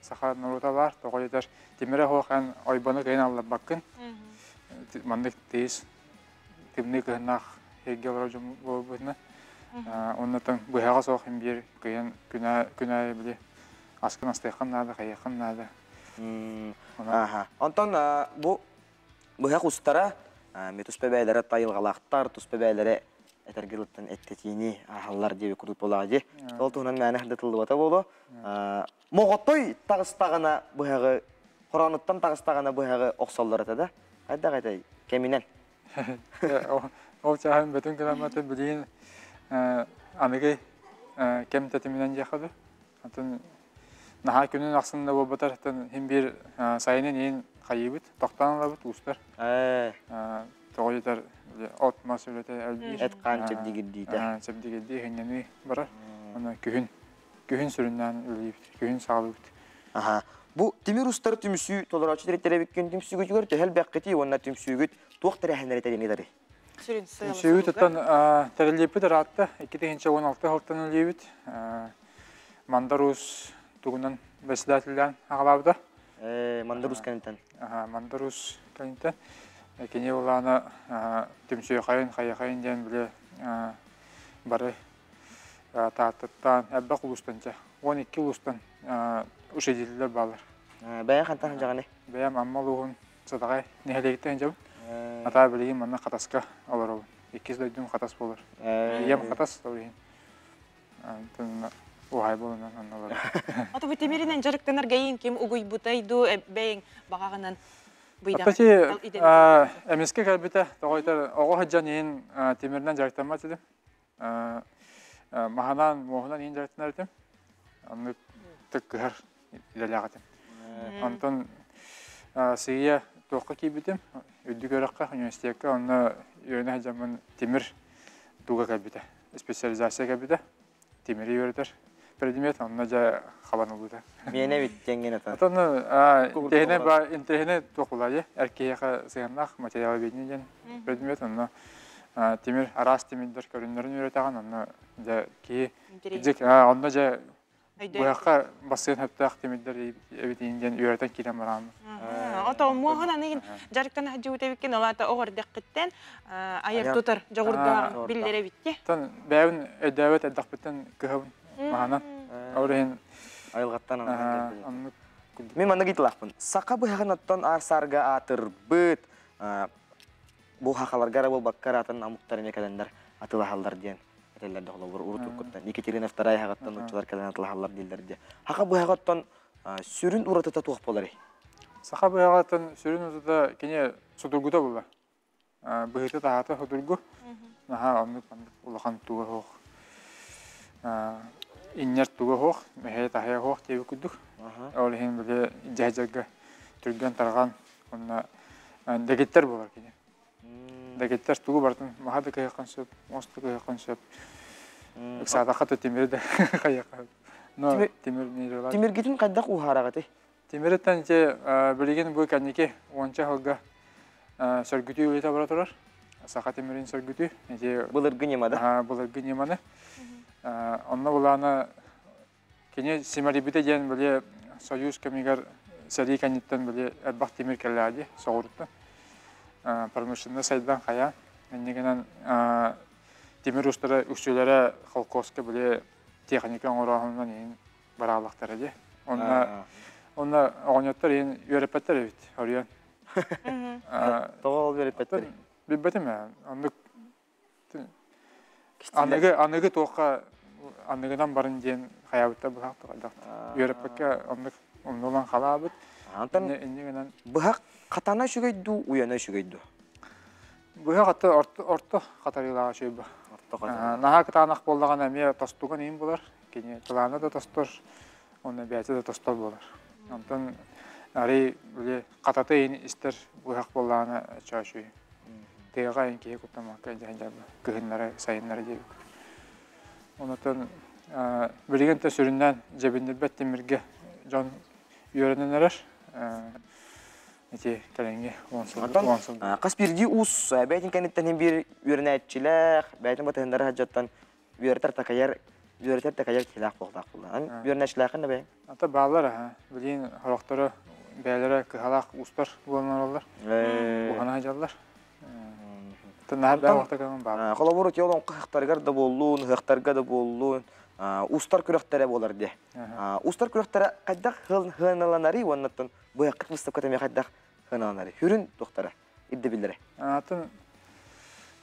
Саха норуота баар, тоҕо диэтэр тимирэ суох эн ойбону кыайан алларбаккын. Маннык тыйыс тымныы кыһыннаах сиргэ олорор дьон буолбутуна. Оннотон быһаҕа суох им биир кыйан күнэ күн аайы били аскын астыаххын наада, хайыаххын наада. Аха. Онтон бу быһах устара туспа бэйэлэрэ тайылҕалаахтар, туспа бэйэлэрэ этэргэ дылыттан эттэтиини ааһаллар диэби курдук буолаҕа дии. Ол туһунан мээнэ сырдатыллыбата буолуо. Моҕотой таҕыстаҕына быһаҕы, хороонуттан таҕыстаҕына быһаҕы охсоллор этэ да? Хайдах этэй? Кэминэн. Ол чааһын бөтүн гынамматы билигин аныгы кэм тэтиминэн диэххэ дуу. Атын наһаа күнүн ахсын да буолбатар, атын иһин биир сайынын иһин хайыыбыт, тохтоон ылабыт уустар. Тоҕо диэтэр от мас үлэтэ элбиир. Эт-хаан чэбдигирдиитэ. Чэбдигирдии, иһиннэнии барар. Аны күһүн күһүн сүрүннээн үлэлиибит, күһүн саҕалыыбыт. Аха. Бу тимир устар түмсүү толорооччу дириэктэрэ түмсүүгүтүгэр төһө элбэххитий уонна түмсүүгүт туох тэрээһиннэри тэрийэн Сүрүн сыала Түмсүүгүт оттон тэриллииппит ыраатта, 2016 сылтан үлэлиибит. Мандар Уус тугунан председателлээн аҕалаабыта. Мандар Уус кэнниттэн. Мандар Уус кэнниттэн. Кини улаана түмсүөхайын, хайахайын диэн били бары Тааттаттан, элбэх улуустан чэ, 12 улуустан учредителлэр бааллар. Бэйэҥ хантан сылдьаҕыный? Бэйэм Амма улууһун Сатаҕай нэһилиэгиттэн сылдьабын. Атаа билигин манна Хатаска олоробун. Иккис дойдум Хатас буолар. Ийэм Хатас, ол иһин уһай буолунан онно олоробун. Ото бу тимиринэн дьарыктанар гэйин ким угуйбутай дуу, бэйэҥ баҕаҕынан Аттачи эмискэ кэлбитэ, тоҕо этэр, оҕо сылдьан иһин тимиринэн дьарыктаммат этим. Маһынан, муоһунан иин дьарыктанар этим. Оннук тыккыһар идэлээх этим. Онтон сыыйа туохха киирбитим, үрдүк үөрэххэ, университекка, онно үөрэнэ сылдьаммын тимир туга кэлбитэ, специализация кэлбитэ. Тимири үөрэтэр предмет, онно дьэ хабан ылбыта. Миэнэ эбит диэҥҥин ата. Отон интэһинэ туох булаайы, эр киһиэхэ сыһыаннаах материаловедение диэн предмет, онно тимир араас тимирдэр көрүннэрин үөрэтэҕин, онно дьэ киһи онно дьэ быһахха бассыан сөптөөх тимирдэр эбитин диэн үөрэтэн киирэн барааммын. Ото муоһун аныгын дьарыктан сылдьыбыт эбиккин, ол аата оҕо эрдэххиттэн айар тутар дьоҕурдаах биллэр эбитти. Тон бэйэбин өйдөөбөт эрдэхпиттэн кыһабын маһанан. Ол иһин айылҕаттан оннук. Мин маннык ыйыталаахпын. Саха быһаҕын оттон аар-саарга аатырбыт бу хахаларга эрэ буолбакка атын омуктар эмиэ кэлэннэр атыылаһаллар диэн этэллэр да холобур урут уруккуттан Екатерина II хаҕыттан нууччалар кэлэн атыылаһаллар дииллэр диye. Хаха быһаҕа оттон сүрүн уратыта туох буоларый? Саха быһаҕатын сүрүн уратыта кини судургута буолар. Быһыыта таһаата судургу. Наһаа оннук улахан туга суох. Инньэр туга суох, мэһэйэ таһайа суох диэбит курдук. Ол иһин били дьэһдьэргэ түргэн-тарҕан уонна дэгиттэр буолар кини. Дэгиттэр тугу барытын маһа да кыһыаххын сөп, муос да кыһыаххын сөп. Ыксаатахха да тимири да хайыахха сөп. Но тимир не Тимиргитин хайдах уһаараҕытый? Тимириттэн ити билигин бу кэнники уонча сылга сөргүтүү үлэтэ бара турар. Саха тимирин сөргүтүү. Ити былыргы ньымада. Былыргы ньыманы. Онно былаана Кини симэлийбитэ диэн били Союз кэмигэр сэрии кэнниттэн били элбэх тимир кэллэҕэ дии соҕурууттан. Промышленнай сайдан хайаан. Иннигинэн тимир устара үксүлэрэ холкуоска били техника оҥорооһунан иһин бараалахтара дии. Онно онно оҕонньоттор иһин үөрэппэттэр эбит оруйан. Тоҕо ол үөрэппэттэр? Билбэтим ээ. Оннук аныгы аныгы туохха аныгынан барын диэн хайаабыттар быһах хайдах үөрэппэккэ оннук умнулан халаабыт. Антон инньэ гынан быһах хатана үчүгэй дуу, уйана үчүгэй дуу? Быһах аты орто, орто хатарыылааҕа үчүгэй бу. Орто хатарыылаах. Наһаа кытаанах буоллаҕына эмиэ тостуган иһин булар. Кини кылаана да тостор, уонна бэйэтэ да тостор буолар. Онтон арый били хатата иһин истэр быһах буоллаҕына чоочуй. Тыаҕа иһин киһи куттаммакка дьэ кыһыннары, сайыннары диэбит. Онотон билигин да сүрүннээн дьэбиннирбэт тимиргэ дьон үөрэнэн эрэр. Ити кэлиҥҥи уон сыл Онтон хас биирдии уус бэйэтин кэнниттэн иһин биир үөрэнээччилээх, бэйэтин батыһыннара сылдьаттан үөрэтэр такайар үөрэтэр такайар киһилээх буолтаах буолла. Үөрэнээччилээххин да бэйэҥ? Ата бааллар аха. Билигин сорохторо бэйэлэрэ кыһалаах уустар буолан олороллор. Уһана сылдьаллар. Холобур, ити олоҥхо ыһыахтарыгар да буоллун, ыһыахтарга да буоллун, уустар күрэхтэрэ буолар дии. Уустар күрэхтэрэ хайдах сыаналанарый уоннаттан быһаххыт выставката эмиэ хайдах сыаналанарый? Сүрүн туохтара, ирдэбиллэрэ? Атын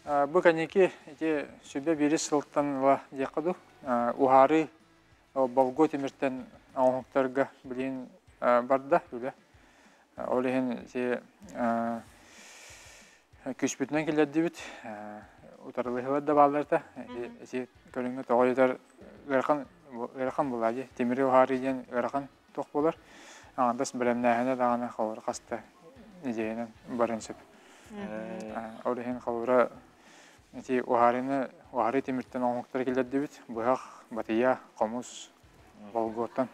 бу кэнники ити сүбэ биирис сылтан ыла диэххэ дуу, уһаарыы болгуо тимиртэн оҥоһуктарга билигин барда үлэ. Ол иһин ити күүспүтүнэн киллэрдибит. Утарылыһылар да бааллар да. Ити көрүҥҥэ тоҕо диэтэр ыарахан ыарахан буолаа дии. Тимири уһаарыы диэн ыарахан туох буолар. Аҥардас бэлэмнээһинэ даҕаны холобура хаста нэдиэлэнэн барыан сөп. Ол иһин холобура ити уһаарыыны уһаарыы тимиртэн оҥоһуктары киллэрдибит. Быһах, батыйа, хомус, болгуоттан.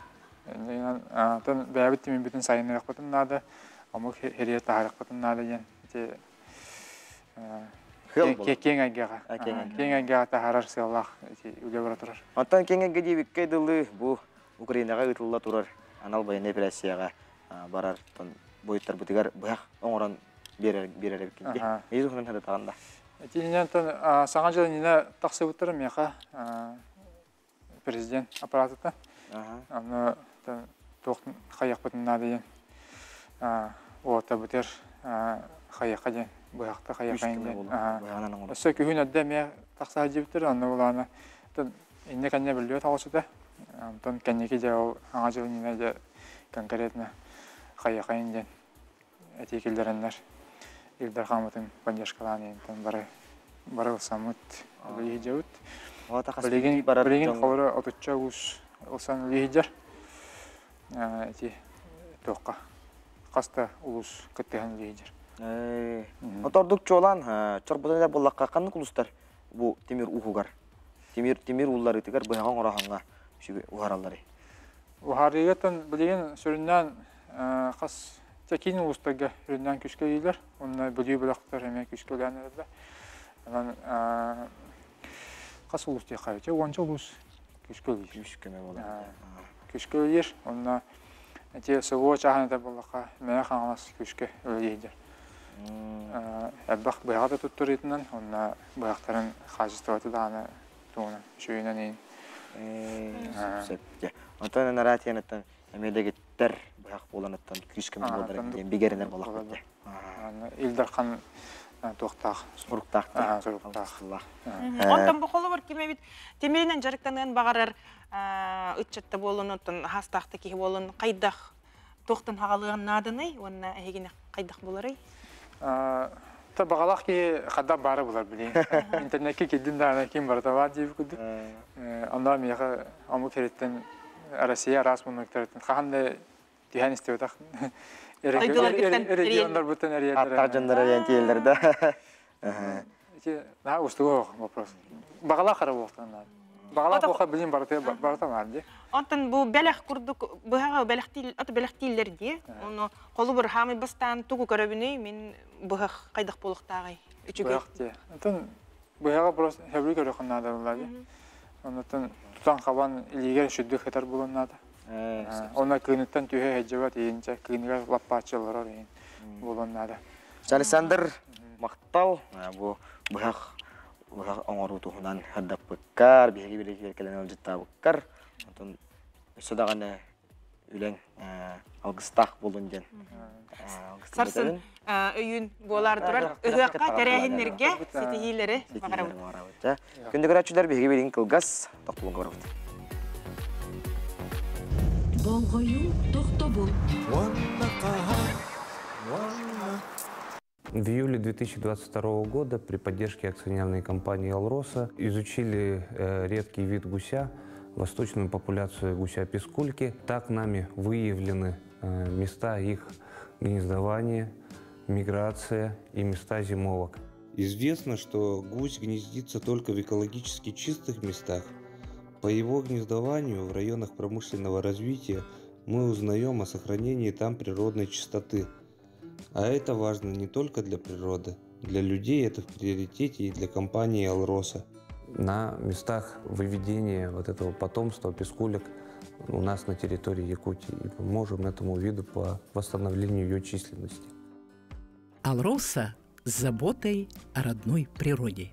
Атын бэйэбит тимирбитин сайыннарыахпытын наада, омук хириэ таһаарыахпытын наада диэн ити киэҥ эйгэҕэ киэҥ эйгэҕэ таһаарар сыаллаах ити үлэ бара турар. Оттон киэҥ эйгэ диэбиккэ дылы бу Украинаҕа ыытылла турар анал военнай операцияҕа барар буойуттарбытыгар быһах оҥорон биэрэр биэрэр эбиккин дии. Ии туһунан сырытаҕын да. Итинэн саҥа дьыл иннинэ тахсыбыттара миэхэ президент аппаратыттан. Аны туох хайыахпытын наада диэн уотабытыгар хайыахха диэн быһахта хайыахайын диэн. Өссө күһүн эрдэ эмиэ тахса сылдьыбыттар, онно булаана иннэ кэннэ биллибэт оҕусута. Онтон кэнники дьэ ол аҥа дьыл иннинэ дьэ конкретно хайыахайын диэн этии киллэрэннэр Ил Дархаммытын поддержкалаан иһинтэн бары бары ылсаммыт үлэлиһидьэбит. Билигин билигин холоро отучча уус ылсан үлэлиһидьэр. Ити туохха хас да улуус кыттыһан үлэлиһидьэр. Отордук чуолаан чорботон эрэ буоллахха ханнык улуустар бу тимир ууһугар тимир тимир уулларыытыгар быһаҕа оҥороһоҥҥо уһаралларый? Уһарыыгаттан билигин сүрүннээн хас киин улуустарга үрүннээн күүскэ үлэлииллэр. Уонна Бүлүү бөлөхтөр эмиэ күүскэ үлэлээн эрэллэр. Онон хас улуус диэххэ эбитий? Уонча улуус күүскэ үлэлиир. Күүскэ буолар. Күүскэ үлэлиир. Онно ити СВО чааһын этэр буоллахха, Мэҥэ Хаҥалас күүскэ үлэлиир. Элбэх быһаҕа да туттарыытынан, онно быһахтарын хаачыстыбата даҕаны тугунан үчүгэйинэн иһин. Сөп. Онтон анараа тиэнэттэн эмиэ дэгиттэр быһах буоланыттан күүс көмө буолар диэн бигэринэр буолахпыт дии. Ил Дархан туохтаах суруктаах суруктаах. Онтон бу холобур ким эбит тимиринэн дьарыктаныан баҕарар ыччатта буолун, оттон хаастаахта киһи буолун хайдах туохтан хаҕалыан нааданый уонна эһигини хайдах буларый? Та баҕалаах киһи хадда баара булар билин. Интернетке кирдин даҕаны ким барыта баар диэбит курдук. Онно миэхэ омук сириттэн Россия араас муннуктарыттан хаһан да түһэн истибэтэх регионнарбыттан эрийэллэр. Аттаах дьоннор эрийэн тиийэллэр да. Ити наһаа уустуга вопрос. Баҕалаах эрэ буолтан наада. Баҕалаах буолха билин барыта барыта баар дии. Онтон бу бэлэх курдук быһаҕа бэлэхтиил аты бэлэхтииллэр дии. Ону холобур хаамый бастаан тугу көрөбүнүй мин быһах хайдах буолуохтааҕый? Үчүгэй. Быһах дии. Онтон быһаҕа просто сөбүлүү көрүөххүн наада буолла дии. Оннуттан тутан хабан илиигэр сүрдүк хатар буолуон наада. Онно кыыныттан түһэ сылдьыбат иһинчэ кыыныгар лаппааччы олорор иһин буолуон наада. Александр махтал бу быһах быһах оҥоруу туһунан сырдаппыккар, биһиги билигин кэлэн ыалдьыттаабыккар, онтон өссө даҕаны үлэҥ алгыстаах буолун диэн. Сарсын өйүүн буолаар турар ыһыахха тэрээһиннэргэ ситиһиилэри баҕарабыт. Күндү көрөөччүлэр биһиги билигин кылгас тохтобулга барабыт. Болҕойуу тохтобул. Уонна хаһан, уонна В июле 2022 года при поддержке акционерной компании «Алроса» изучили редкий вид гуся, восточную популяцию гуся-пискульки. Так нами выявлены места их гнездования, миграция и места зимовок. Известно, что гусь гнездится только в экологически чистых местах. По его гнездованию в районах промышленного развития мы узнаем о сохранении там природной чистоты. А это важно не только для природы, для людей это в приоритете и для компании «Алроса». На местах выведения вот этого потомства пискулек у нас на территории Якутии и поможем этому виду по восстановлению ее численности. «Алроса» с заботой о родной природе.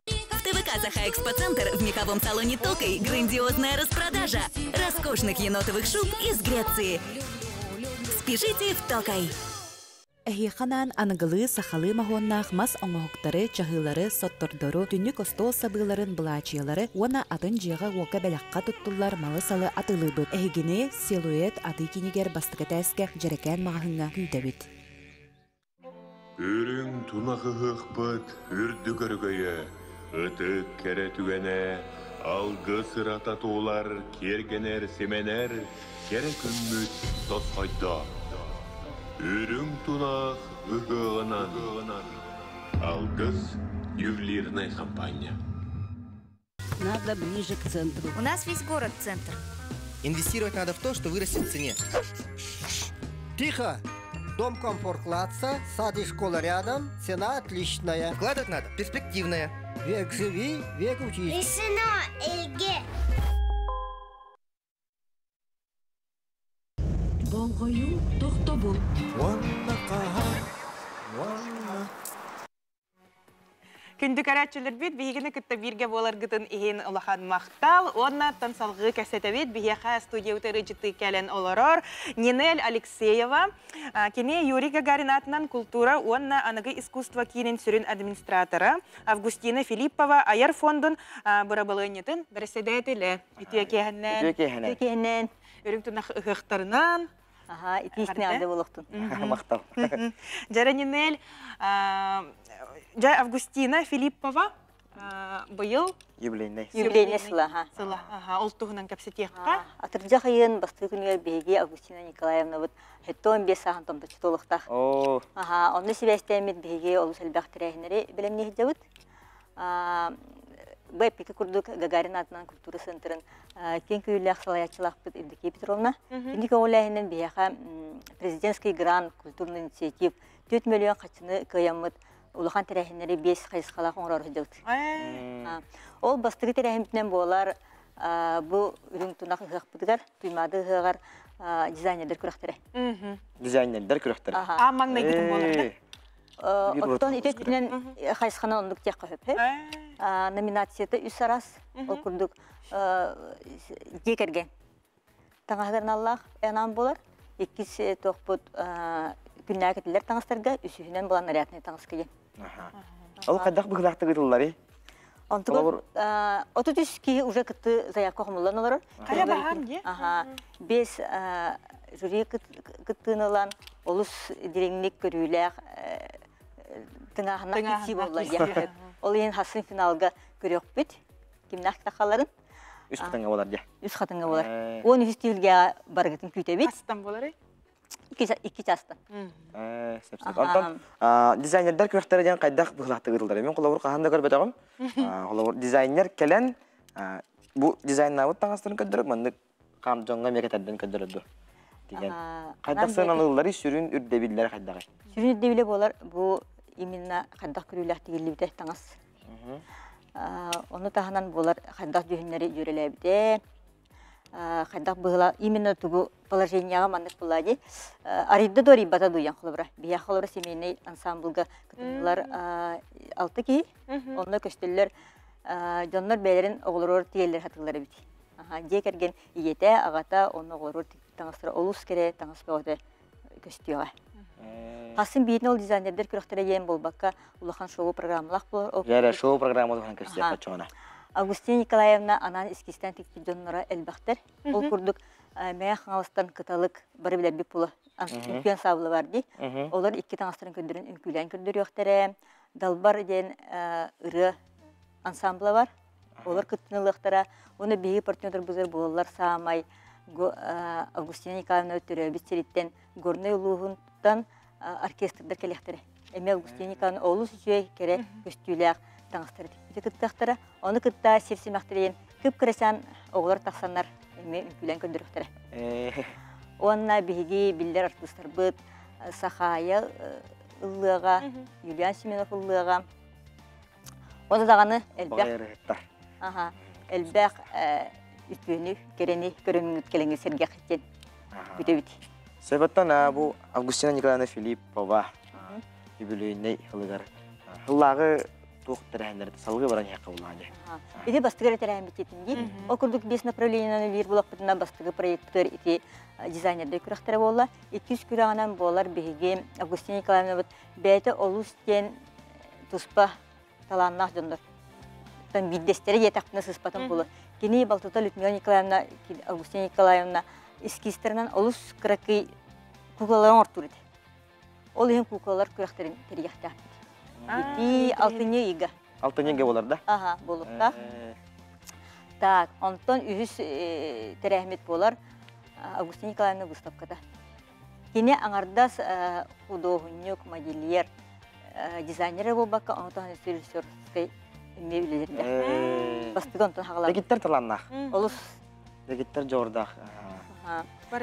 В ТВК «Саха Экспоцентр» в меховом салоне «Токай» грандиозная распродажа роскошных енотовых шуб из Греции. Спешите в «Токай». Эһиэхэ анаан аныгылыы сахалыы моһуоннаах мас оҥоһуктары, чаһыылары, соттордору, түннүк остуол сабыыларын, былаачыйалары уонна атын дьиэҕэ-уокка бэлэххэ туттуллар малы-салы атыылыыбыт. Эһигини Силуэт атыы киинигэр бастакы этээскэ Дьэрэкээн маҕаһыыҥҥа күүтэбит. Үрүҥ тунах ыһыахпыт үрдүк өрөгөйө, ытык кэрэ түгэнэ, алгыс ырата туолар, киэргэнэр, симэнэр кэрэ күммүт тосхойдо. Үрүҥ тунах ыһыаҕынан Алгыс ювелирнай хампаанньа. Надо ближе к центру. У нас весь город центр. Инвестировать надо в то, что вырастет в цене. Тихо! Дом комфорт класса, сад и школа рядом, цена отличная. Вкладывать надо перспективная. Век живи, век учись. Решено, Эльге. Болҕойуу тохтобул. Уонна хаһан, уонна Күндү көрөөччүлэрбит биһигини кытта бииргэ буоларгытын иһин улахан махтал уонна оттон салгыы кэпсэтэбит биһиэхэ студия утарыдьыты кэлэн олорор Нинель Алексеева кини Юрий Гагарин аатынан култуура уонна аныгы искусство киинин сүрүн администратора Августина Филиппова айар фондун бырабылыанньатын бэрэссэдээтэлэ үтүө киэһэннэн Үтүө киэһэнэн. Үтүө киэһэнэн. Үрүҥ тунах ыһыахтарынан Аха, итиисни алды болохтун. Махтал. Дьэрэ Нинель, дьэ Августина Филиппова быйыл юбилейный юбилейный сыла аха. Сыла, аха, ол туһунан кэпсэтиэххэ. Атырдьах ыйын бастакы күнүгэр биһиги Августина Николаевнабыт 75 сааһын томточчу туолуохтаах. Аха, онно сибээстээммит биһиги олус элбэх тэрээһиннэри бэлэмнии сылдьабыт. Бу эппики курдук Гагарин аатынан культура центрын киэҥ күүһүлээх салайааччылаахпыт Евдокия Петровна. Кини көҕүлээһинэн биһиэхэ президентский грант культурный инициатив 4 миллион хаччыны кыайаммыт улахан тэрээһиннэри биэс хайысхалаах оҥорор сылдьабыт. Ол бастакы тэрээһиммитинэн буолар бу үрүҥ тунах ыһыахпытыгар, Туймаады ыһыаҕар дизайнердар күрэхтэрэ. Дизайнердар күрэхтэрэ. Аа маҥнайгытын буолар. Оттон ити өттүнэн хайысханан оннук диэххэ сөп. Номинацията үс арас. Ол курдук дьиэ кэргэн таҥаһыгар аналлаах анаан буолар. Иккис туохпут күннээҕи кэтиллэр таҥастарга, үсүһүнэн буолан нарядный таҥаска диэн. Ол хайдах быһыылаахтык ыытылларый? Онтугар 33 киһи уже кытты заявка хомуллан олорор. Хайа баһаам дии? Аха. Бес жюри кыттыыны ылан олус дириҥник көрүүлээх тыҥааһыннаах киксии буолла диэххэ. Ол иһин хассын финалга көрүөхпүт. Кимнээх тахаларын. Үс хатыҥҥа буолар дии. Үс хатыҥҥа буолар. 13 түһүлгэҕэ барыгытын күүтэбит. Хастан буоларый? Икки чаастан. Онтон дизайнердар күрэхтэрэ диэн хайдах быһыылаахтык ыытыллар? Мин холобур хаһан да көрбөтөҕүм. Холобур дизайнер кэлэн бу дизайннаабыт таҥастарын көрдөрөр маннык хаам дьоҥҥо эмиэ кэтэрдэн көрдөрөр дуо? Деген. Хайдах сыаналыылларый сүрүн үрдэбиллэрэ хайдаҕый? Сүрүн үрдэбилэ буолар бу именно хайдах көрүүлээх тигиллибитэ таҥас. Ону таһынан буолар хайдах дьүһүннэри дьүөрэлээбитэ, хайдах быһыла именно тугу положениеҕа маннык буолла дии арыйда да арыйбата дуйан холобура биһиэхэ холобура семейный ансамблга кытыннылар алта киһи онно көстөллөр. Дьоннор бэйэлэрин оҕолоругар тиийэллэр сатыыллар эбит. Дьиэ кэргэн ийэтэ, аҕата онно оҕолоругар таҥастара олус кэрэ таҥас бөҕөтө көстүөҕэ. Хасын биирин ол дизайнердэр күрэхтэрэ диэн буолбакка улахан шоу программалаах буолар. Дьэ шоу программа улахан көстүөх оччоҕуна. Августина Николаевна анаан эскизтэн тикпит дьонноро элбэхтэр. Ол курдук Мэҥэ Хаҥаластан Кыталык бары билэрбит була үҥкүү ансаабыла бар дии. Олор икки таҥастарын көрдөрөн үҥкүүлээн көрдөрүөхтэрэ. Далбар диэн ырыа ансамбла бар. Олор кыттыны ылыахтара. Уонна биһиги партнердарбытыгар буолаллар саамай Августина Николаевна төрөөбүт сириттэн Горнай улууһуттан оркестрдар кэлиэхтэрэ. Эмиэ Августина Николаевна олус үчүгэй, кэрэ көстүүлээх таҥастары тикпити кыттыахтара. Ону кытта сир симэхтэрин кып-кырачаан оҕолор тахсаннар эмиэ үҥкүүлээн көрдөрүөхтэрэ. Уонна биһиги биллэр артыыстарбыт Сахаайа ыллыаҕа, Юлиан Семенов ыллыаҕа. Ону даҕаны элбэх Аха, элбэх үтүөнү, кэрэни көрөҥҥүт кэлэҥҥи сэргэхтин бүтэбит. Себеттан бу Августина Николаевна Филиппова үбүлүөйнэй ылыгар ыллааҕы туох тэрээһиннэр салгыы баран иһэххэ буллаҕа дии. Ити бастыгы эрэ тэрээһин битиэтин дии. Ол курдук биэс направлениенан үлэлиир булахпытына бастыгы проектыгар ити дизайнердар күрэхтэрэ буолла. Иккис күрэҕинэн буолар биһиги Августина Николаевнабыт бэйэтэ олус диэн туспа талааннаах дьоннор биирдэстэрэ диэтэхпинэ сыыспатым буолуо. Кини балтыта Людмила Николаевна, Августина Николаевна эскизтэринэн олус кыракый куклаларын оҥортуур этэ. Ол иһин куклалар күрэхтэрин тэрийиэхтээхпит. Ити алтынньы ыйга. Алтынньы ыйга буолар да? Аха, буолуохтаах. Так, онтон үһүс тэрээһиммит буолар Августина Николаевна выставката. Кини аҥардас худуоһунньук, модельер, дизайнер буолбакка, ону таһынан режиссерскай эмиэ үлэлэрдээх. Бастакы онтон хаҕалаабыт. Дэгиттэр талааннаах. Олус. Дэгиттэр дьоҕурдаах.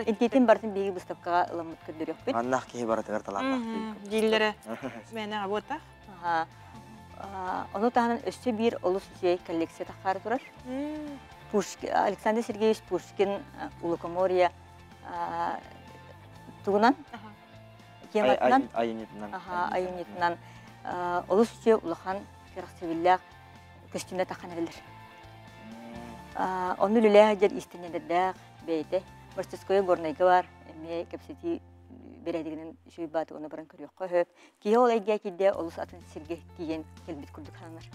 Интитин барытын биһиги выставкаҕа ыламмыт көрдөрүөхпүт. Аннаах киһи барытыгар талааннаах. Дииллэрэ. Мээнэ буотах. Ону таһынан өссө биир олус үчүгэй коллекция таххаары турар. Александр Сергеевич Пушкин Лукоморье тугунан тематынан айымньытынан айымньытынан олус үчүгэй улахан кэрэхсэбиллээх көстүүнэ таххан эрэллэр. Онну үлэлээх дьэр иистэнньэлэрдээх бэйэтэ мастерское Горнайга бар эмиэ кэпсэтии бэрээдэгинэн үчүгэй бааты оны баран көрүөххэ сөп. Киһи ол эйгэ киирдэ олус атын сиргэ тиийэн кэлбит курдук сананар.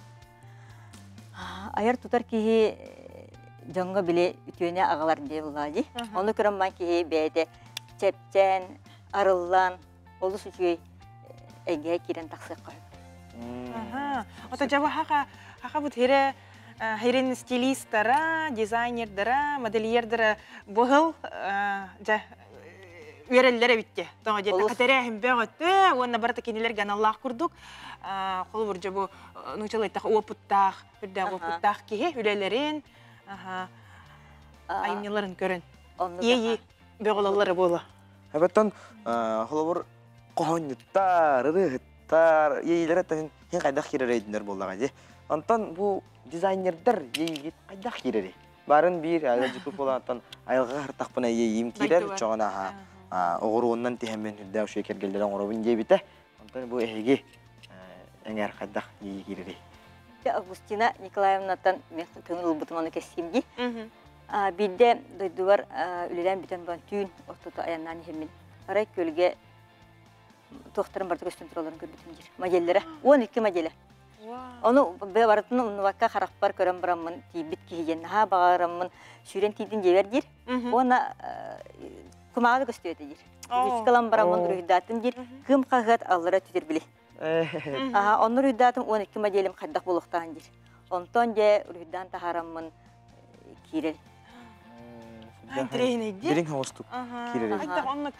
Айар тутар киһи дьоҥҥо били үтүөнү аҕалар диye буллаҕа дии. Ону көрөн ман киһи бэйэтэ чэпчээн, арыллан, олус үчүгэй эйгэҕэ киирэн тахсыахха сөп. Ото дьаба хаха хаха бут хире хирин стилистара, дизайнердара, модельердара быһыл дьэ үөрэллэр эбитте. Тоҕо диэтэ хатэрээһин бөҕөтө уонна барыта кинилэргэ аналлаах курдук холобур дьэ бу нуучалыйтах уопуттаах үрдээх уопуттаах киһи үлэлэрин айымньыларын көрөн иэйи бөҕөлөллөрө буолуо. Эбэттэн холобур хоһоонньуттар, ырыаһыттар иэйиилэрэ тэн хин хайдах киирэр өйдөнөр буоллаҕа дии. Онтон бу дизайнердар иэйиигит хайдах киирэрий? Барын биир айылдьыппыт буолааттан айылҕаҕа ыртахпына иэйиим киирэр, чоҕун аха оҕуруоннан тиһэммин үрдээх үчүгэй кэргэллэри оҥоробун диэбитэ. Онтон бу эһиги эҥээр хайдах иэйии киирэрий? Августина Николаевнаттан мен көҥүл ылбытым ону кэссиим дии. Биирдэ дойдубар үлэлээн бүтэн баран түүн ортото айаннаан иһэммин арай күөлгэ туохтарын барыта көстөн туралларын көрбүтүм диир. Моделлэрэ. 12 моделэ. Ону барытын умнубакка харахпар көрөн бараммын тиийбит киһи диэн наһаа баҕараммын сүүрэн тиийдин диэбэр диир. Уонна кумааҕы да көстүө этэ диир. Ручкалан бараммын уруһуйдаатым диир. Кыым хаһыат аллара түтүр били. Аха, онно уруһуйдаатым 12 моделим хайдах буолуохтааҕын диир. Онтон дьэ уруһуйдаан таһаараммын киирэр. Дириҥ соҕустук киирэр.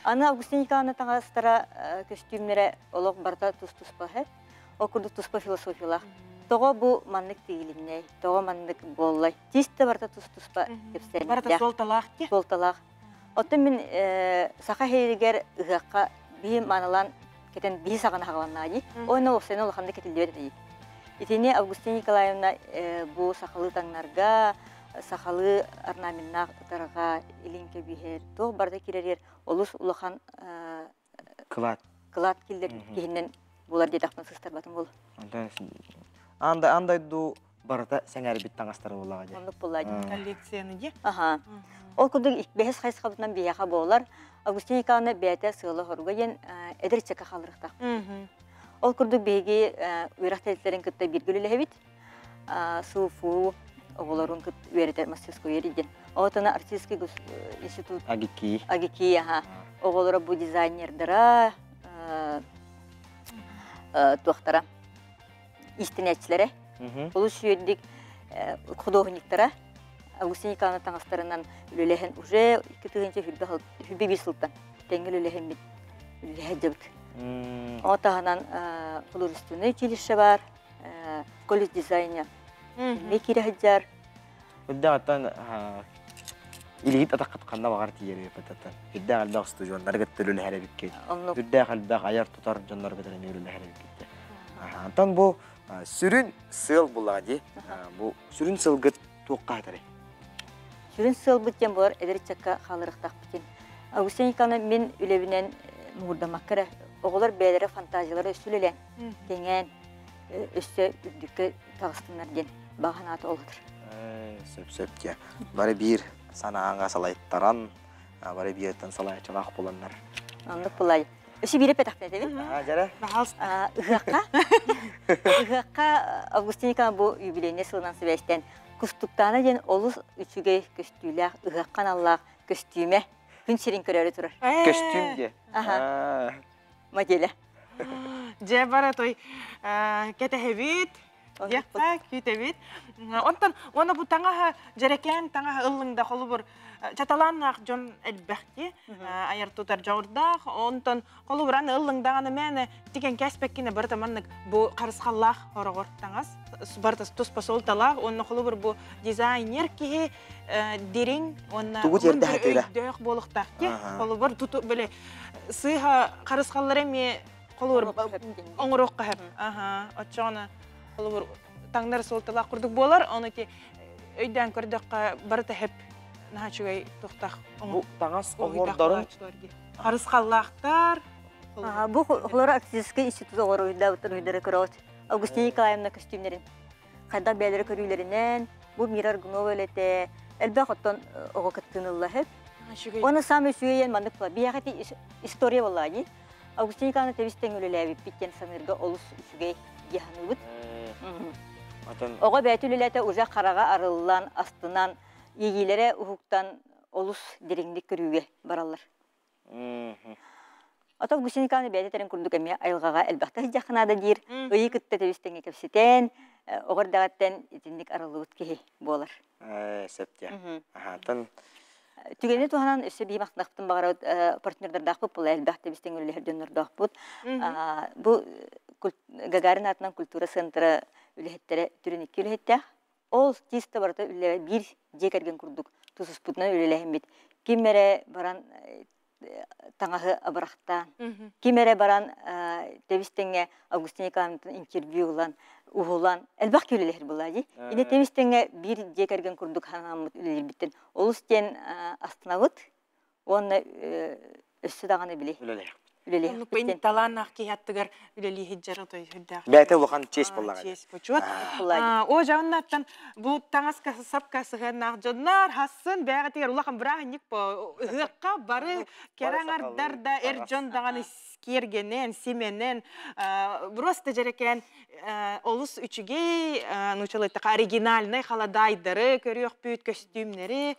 Аны Августина Николаевна таҥастара көстүүмнэрэ олох барыта тус-туспа Ол курдук туспа философиялаах. Тоҕо бу маннык тиилиннэй, тоҕо маннык буоллай? Тиис да барыта тус-туспа кэпсээннээх. Барыта суолталаах ди. Суолталаах. Оттон мин саха иһигэр ыһыахха биһи маанылаан кэтэн биһи саҕана хаҕаланнаа дии. Ойно уопсайынан улаханнык кэтиллибэт этэ дии. Итини Августина Николаевна бу сахалыы таҥнарга, сахалыы орнаменнаах ытарҕа, илин кэбиһэр, туох барыта киирэригэр олус улахан кылаат кылаат киллэр киһинэн буолар диэтэхпин сыстарбатым буолуо. Анда анда дойду барыта сэҥээрбит таҥастара буоллаҕа дии. Оннук буолла дии. Коллекцияны дии. Аха. Ол курдук бэһис хайысхабытынан биһиэхэ буолар. Августина Николаевна бэйэтэ сыала-соруга диэн эдэр ыччакка хаалларыахтаах. Ол курдук биһиги үөрэх тэрилтэлэрин кытта бииргэ үлэлэһэбит. СУФУ оҕолорун кытта үөрэтэр мастерской диэн. Отона артистский институт АГИКИ. АГИКИ, аха. Оҕолоро бу дизайнердара, туохтара, иистэнээччилэрэ. Олус үөрдик художниктара Августина Николаевна таҥастарынан үлэлэһэн уже 2021 сылтан тэҥҥэ үлэлэһэммит үлэлэһэ сылдьабыт. Ол таһынан художественное училище бар, колледж дизайна эмиэ киирэ сылдьар. Үрдээх илиит атаххыт ханна баҕар тиийэр эбиппит Үрдээх элбэх устудьуоннары кытта үлэлэһэр эбиккит. Үрдээх элбэх айар тутар дьоннору кытта эмиэ үлэлэһэр эбиккит. Онтон бу сүрүн сыал буллаҕа дии. Бу сүрүн сылгыт туохха хатарый? Сүрүн сыалбыт диэн буолар эдэр ыччакка хаалларыахтаахпытын. Августина Николаевна мин үлэбинэн муҥурдаммакка эрэ оҕолор бэйэлэрэ фантазиялара өссө үлэлээн, кэҥээн, өссө үрдүккэ таҕыстыннар диэн баҕа санаата олотор. Сөп-сөп диэ. Бары биир санааҕа салайтаран, бары бииртэн салайааччылаах буоланнар. Оннук булай. Өссө биир эппэтэхпин этэбин. Дьэрэ. Ыһыахха. Ыһыахха Августина Николаевна бу юбилейнай сылынан сибээстээн Кустуктаана диэн олус үчүгэй көстүүлээх ыһыахха аналлаах көстүүмэ күн сирин көрөөрү турар. Көстүүм диэ. Аха. Моделя. Дьэ бара той кэтэһэбит, диэххэ күүтэбит. Онтон уонна бу таҥаһа дьэрэкээн таҥаһа ыллыҥда холобур чаталааннаах дьон элбэхти айар тутар дьоҕурдаах. Онтон холобур аны ыллыҥдаҕына мээнэ тиген кээспэккинэ барыта маннык бу харысхаллаах хороҕор таҥас барыта туспа суолталаах уонна холобур бу дизайнер киһи дириҥ уонна тугу тиэрдэ сатыыра өйдөөх буолуохтаах ди холобур туту били сыыһа харысхаллары эмиэ холобур оҥоруохха сөп аха оччоҕуна холобур таҥнар суолталаах курдук буолар ону ити өйдөөн көрдөххө барыта сөп наһаа үчүгэй туохтаах бу таҥас оҥордорун харысхаллаахтар Бу холоро Арктическай институт оҕоруйдаабыттан уйдара көрөҕүт. Августина Николаевна көстүүмнэрин хайдах бэйэлэрэ көрүүлэринэн, бу Мира Аргунова үлэтэ элбэх оттон оҕо кыттыыны ылла сөп. Уонна саамай үчүгэйэн маннык буолар. Биһиэхэ ити история буоллаҕа дии. Августина Николаевна тэбис-тэҥ үлэлээбиппит диэн саныырга олус үчүгэй дии саныыбыт. Оҕо бэйэтэ үлэлээтэ уже хараҕа арыллан, астынан, иэйиилэрэ уһуктан олус дириҥник көрүүгэ бараллар. Ото Августина Николаевна бэйэтэ этэрин курдук эмиэ айылҕаҕа элбэхтэ сылдьыахха наада диир. Ыйы кытта тэбис-тэҥҥэ кэпсэтэн, оҕо эрдэҕиттэн итинник арыллыбыт киһи буолар. Сөп диэ. Аһаатан Түгэни туһанан өссө биир махтанахпытын баҕарабыт партнердардаахпыт була элбэх тэбис-тэҥ үлэлэһэр дьоннордоохпут. Бу Гагарин аатынан культура центра үлэһиттэрэ түрүн икки үлэһиттээх. Ол чисто барыта үлэ биир дьиэ кэргэн курдук тусуспутунан үлэлэһиммит. Ким эрэ баран таҥаһы абырахтаан, ким эрэ баран тэбис-тэҥҥэ Августина Николаевнаттан интервью ылан, уһулан, элбэх киһи үлэлэһэр буолла дии. Ини тэбис-тэҥҥэ биир дьиэ кэргэн курдук санааммыт үлэлиирбиттэн олус диэн астынабыт уонна өссө даҕаны били үлэлиэхпит. Талааннаах киһи аттыгар үлэлии сылдьар отой сүрдээх. Бэйэтэ улахан честь буоллаҕа. Честь бочуот. О дьоннартан бу таҥаска сапка сыһыаннаах дьоннор хассын бэйэҕитигэр улахан бырааһынньык бо ыһыахха бары кэрэ аҥардар да эр дьон даҕаны киэргэнэн, симэнэн просто дьэрэкээн олус үчүгэй нуучалыйтаха оригинальнай халадаайдары көрүөхпүт, көстүүмнэри.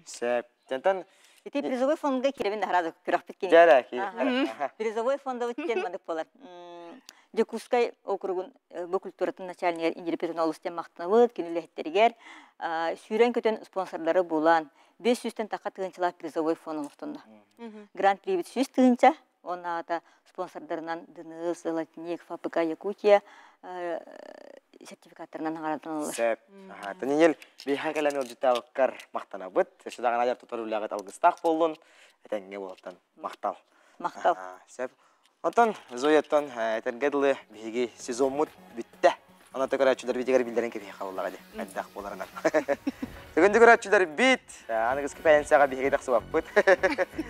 Сөп. Тентэн Ити призовой фондга кирэбин наһаа күрэхпит кини. Дьэрэ Призовой фондабыт диэн маннык буолар. Дьокуускай округун бу культуратын начальнигар Индира Петровна олус диэн махтанабыт, кини үлэһиттэригэр сүүрэн-көтөн спонсордары булан 500-тэн тахха тыһыынчалаах призовой фонд олохтонно. Гран-прибит 100 тыһыынча, он аата спонсордарынан ДНС, Золотник, ФАПК Якутия сертификаттарынан наҕараадаланаллар. Сөп. Танинел биһиэхэ кэлэн ыалдьыттаабыккар махтанабыт. Өссө даҕаны айар тутар үлэҕит алгыстаах буоллун. Этэҥҥэ буолтан махтал. Махтал. Сөп. Онтон Зояттан этэргэ дылы биһиги сезоммут бүттэ. Онон көрөөччүлэр видеогар биллэрин кэбиһиэхэ буоллаҕа дии. Хайдах буоларынан. Күндү көрөөччүлэр бит. Аныгыскы пенсияҕа биһиги тахсыбаппыт.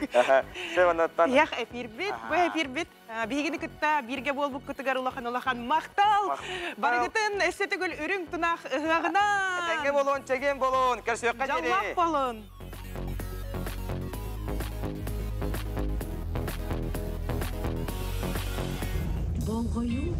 Тиһэх эфирбит, бу эфирбит биһигини кытта бииргэ буолбуккутугар улахан улахан махтал. Барыгытын өссө төгүл үрүҥ тунах ыһыаҕына. Этэҥҥэ болун, чэгиэн болун, көрсүөххэ диэри. Дьоллоох болун. Болҕойуу.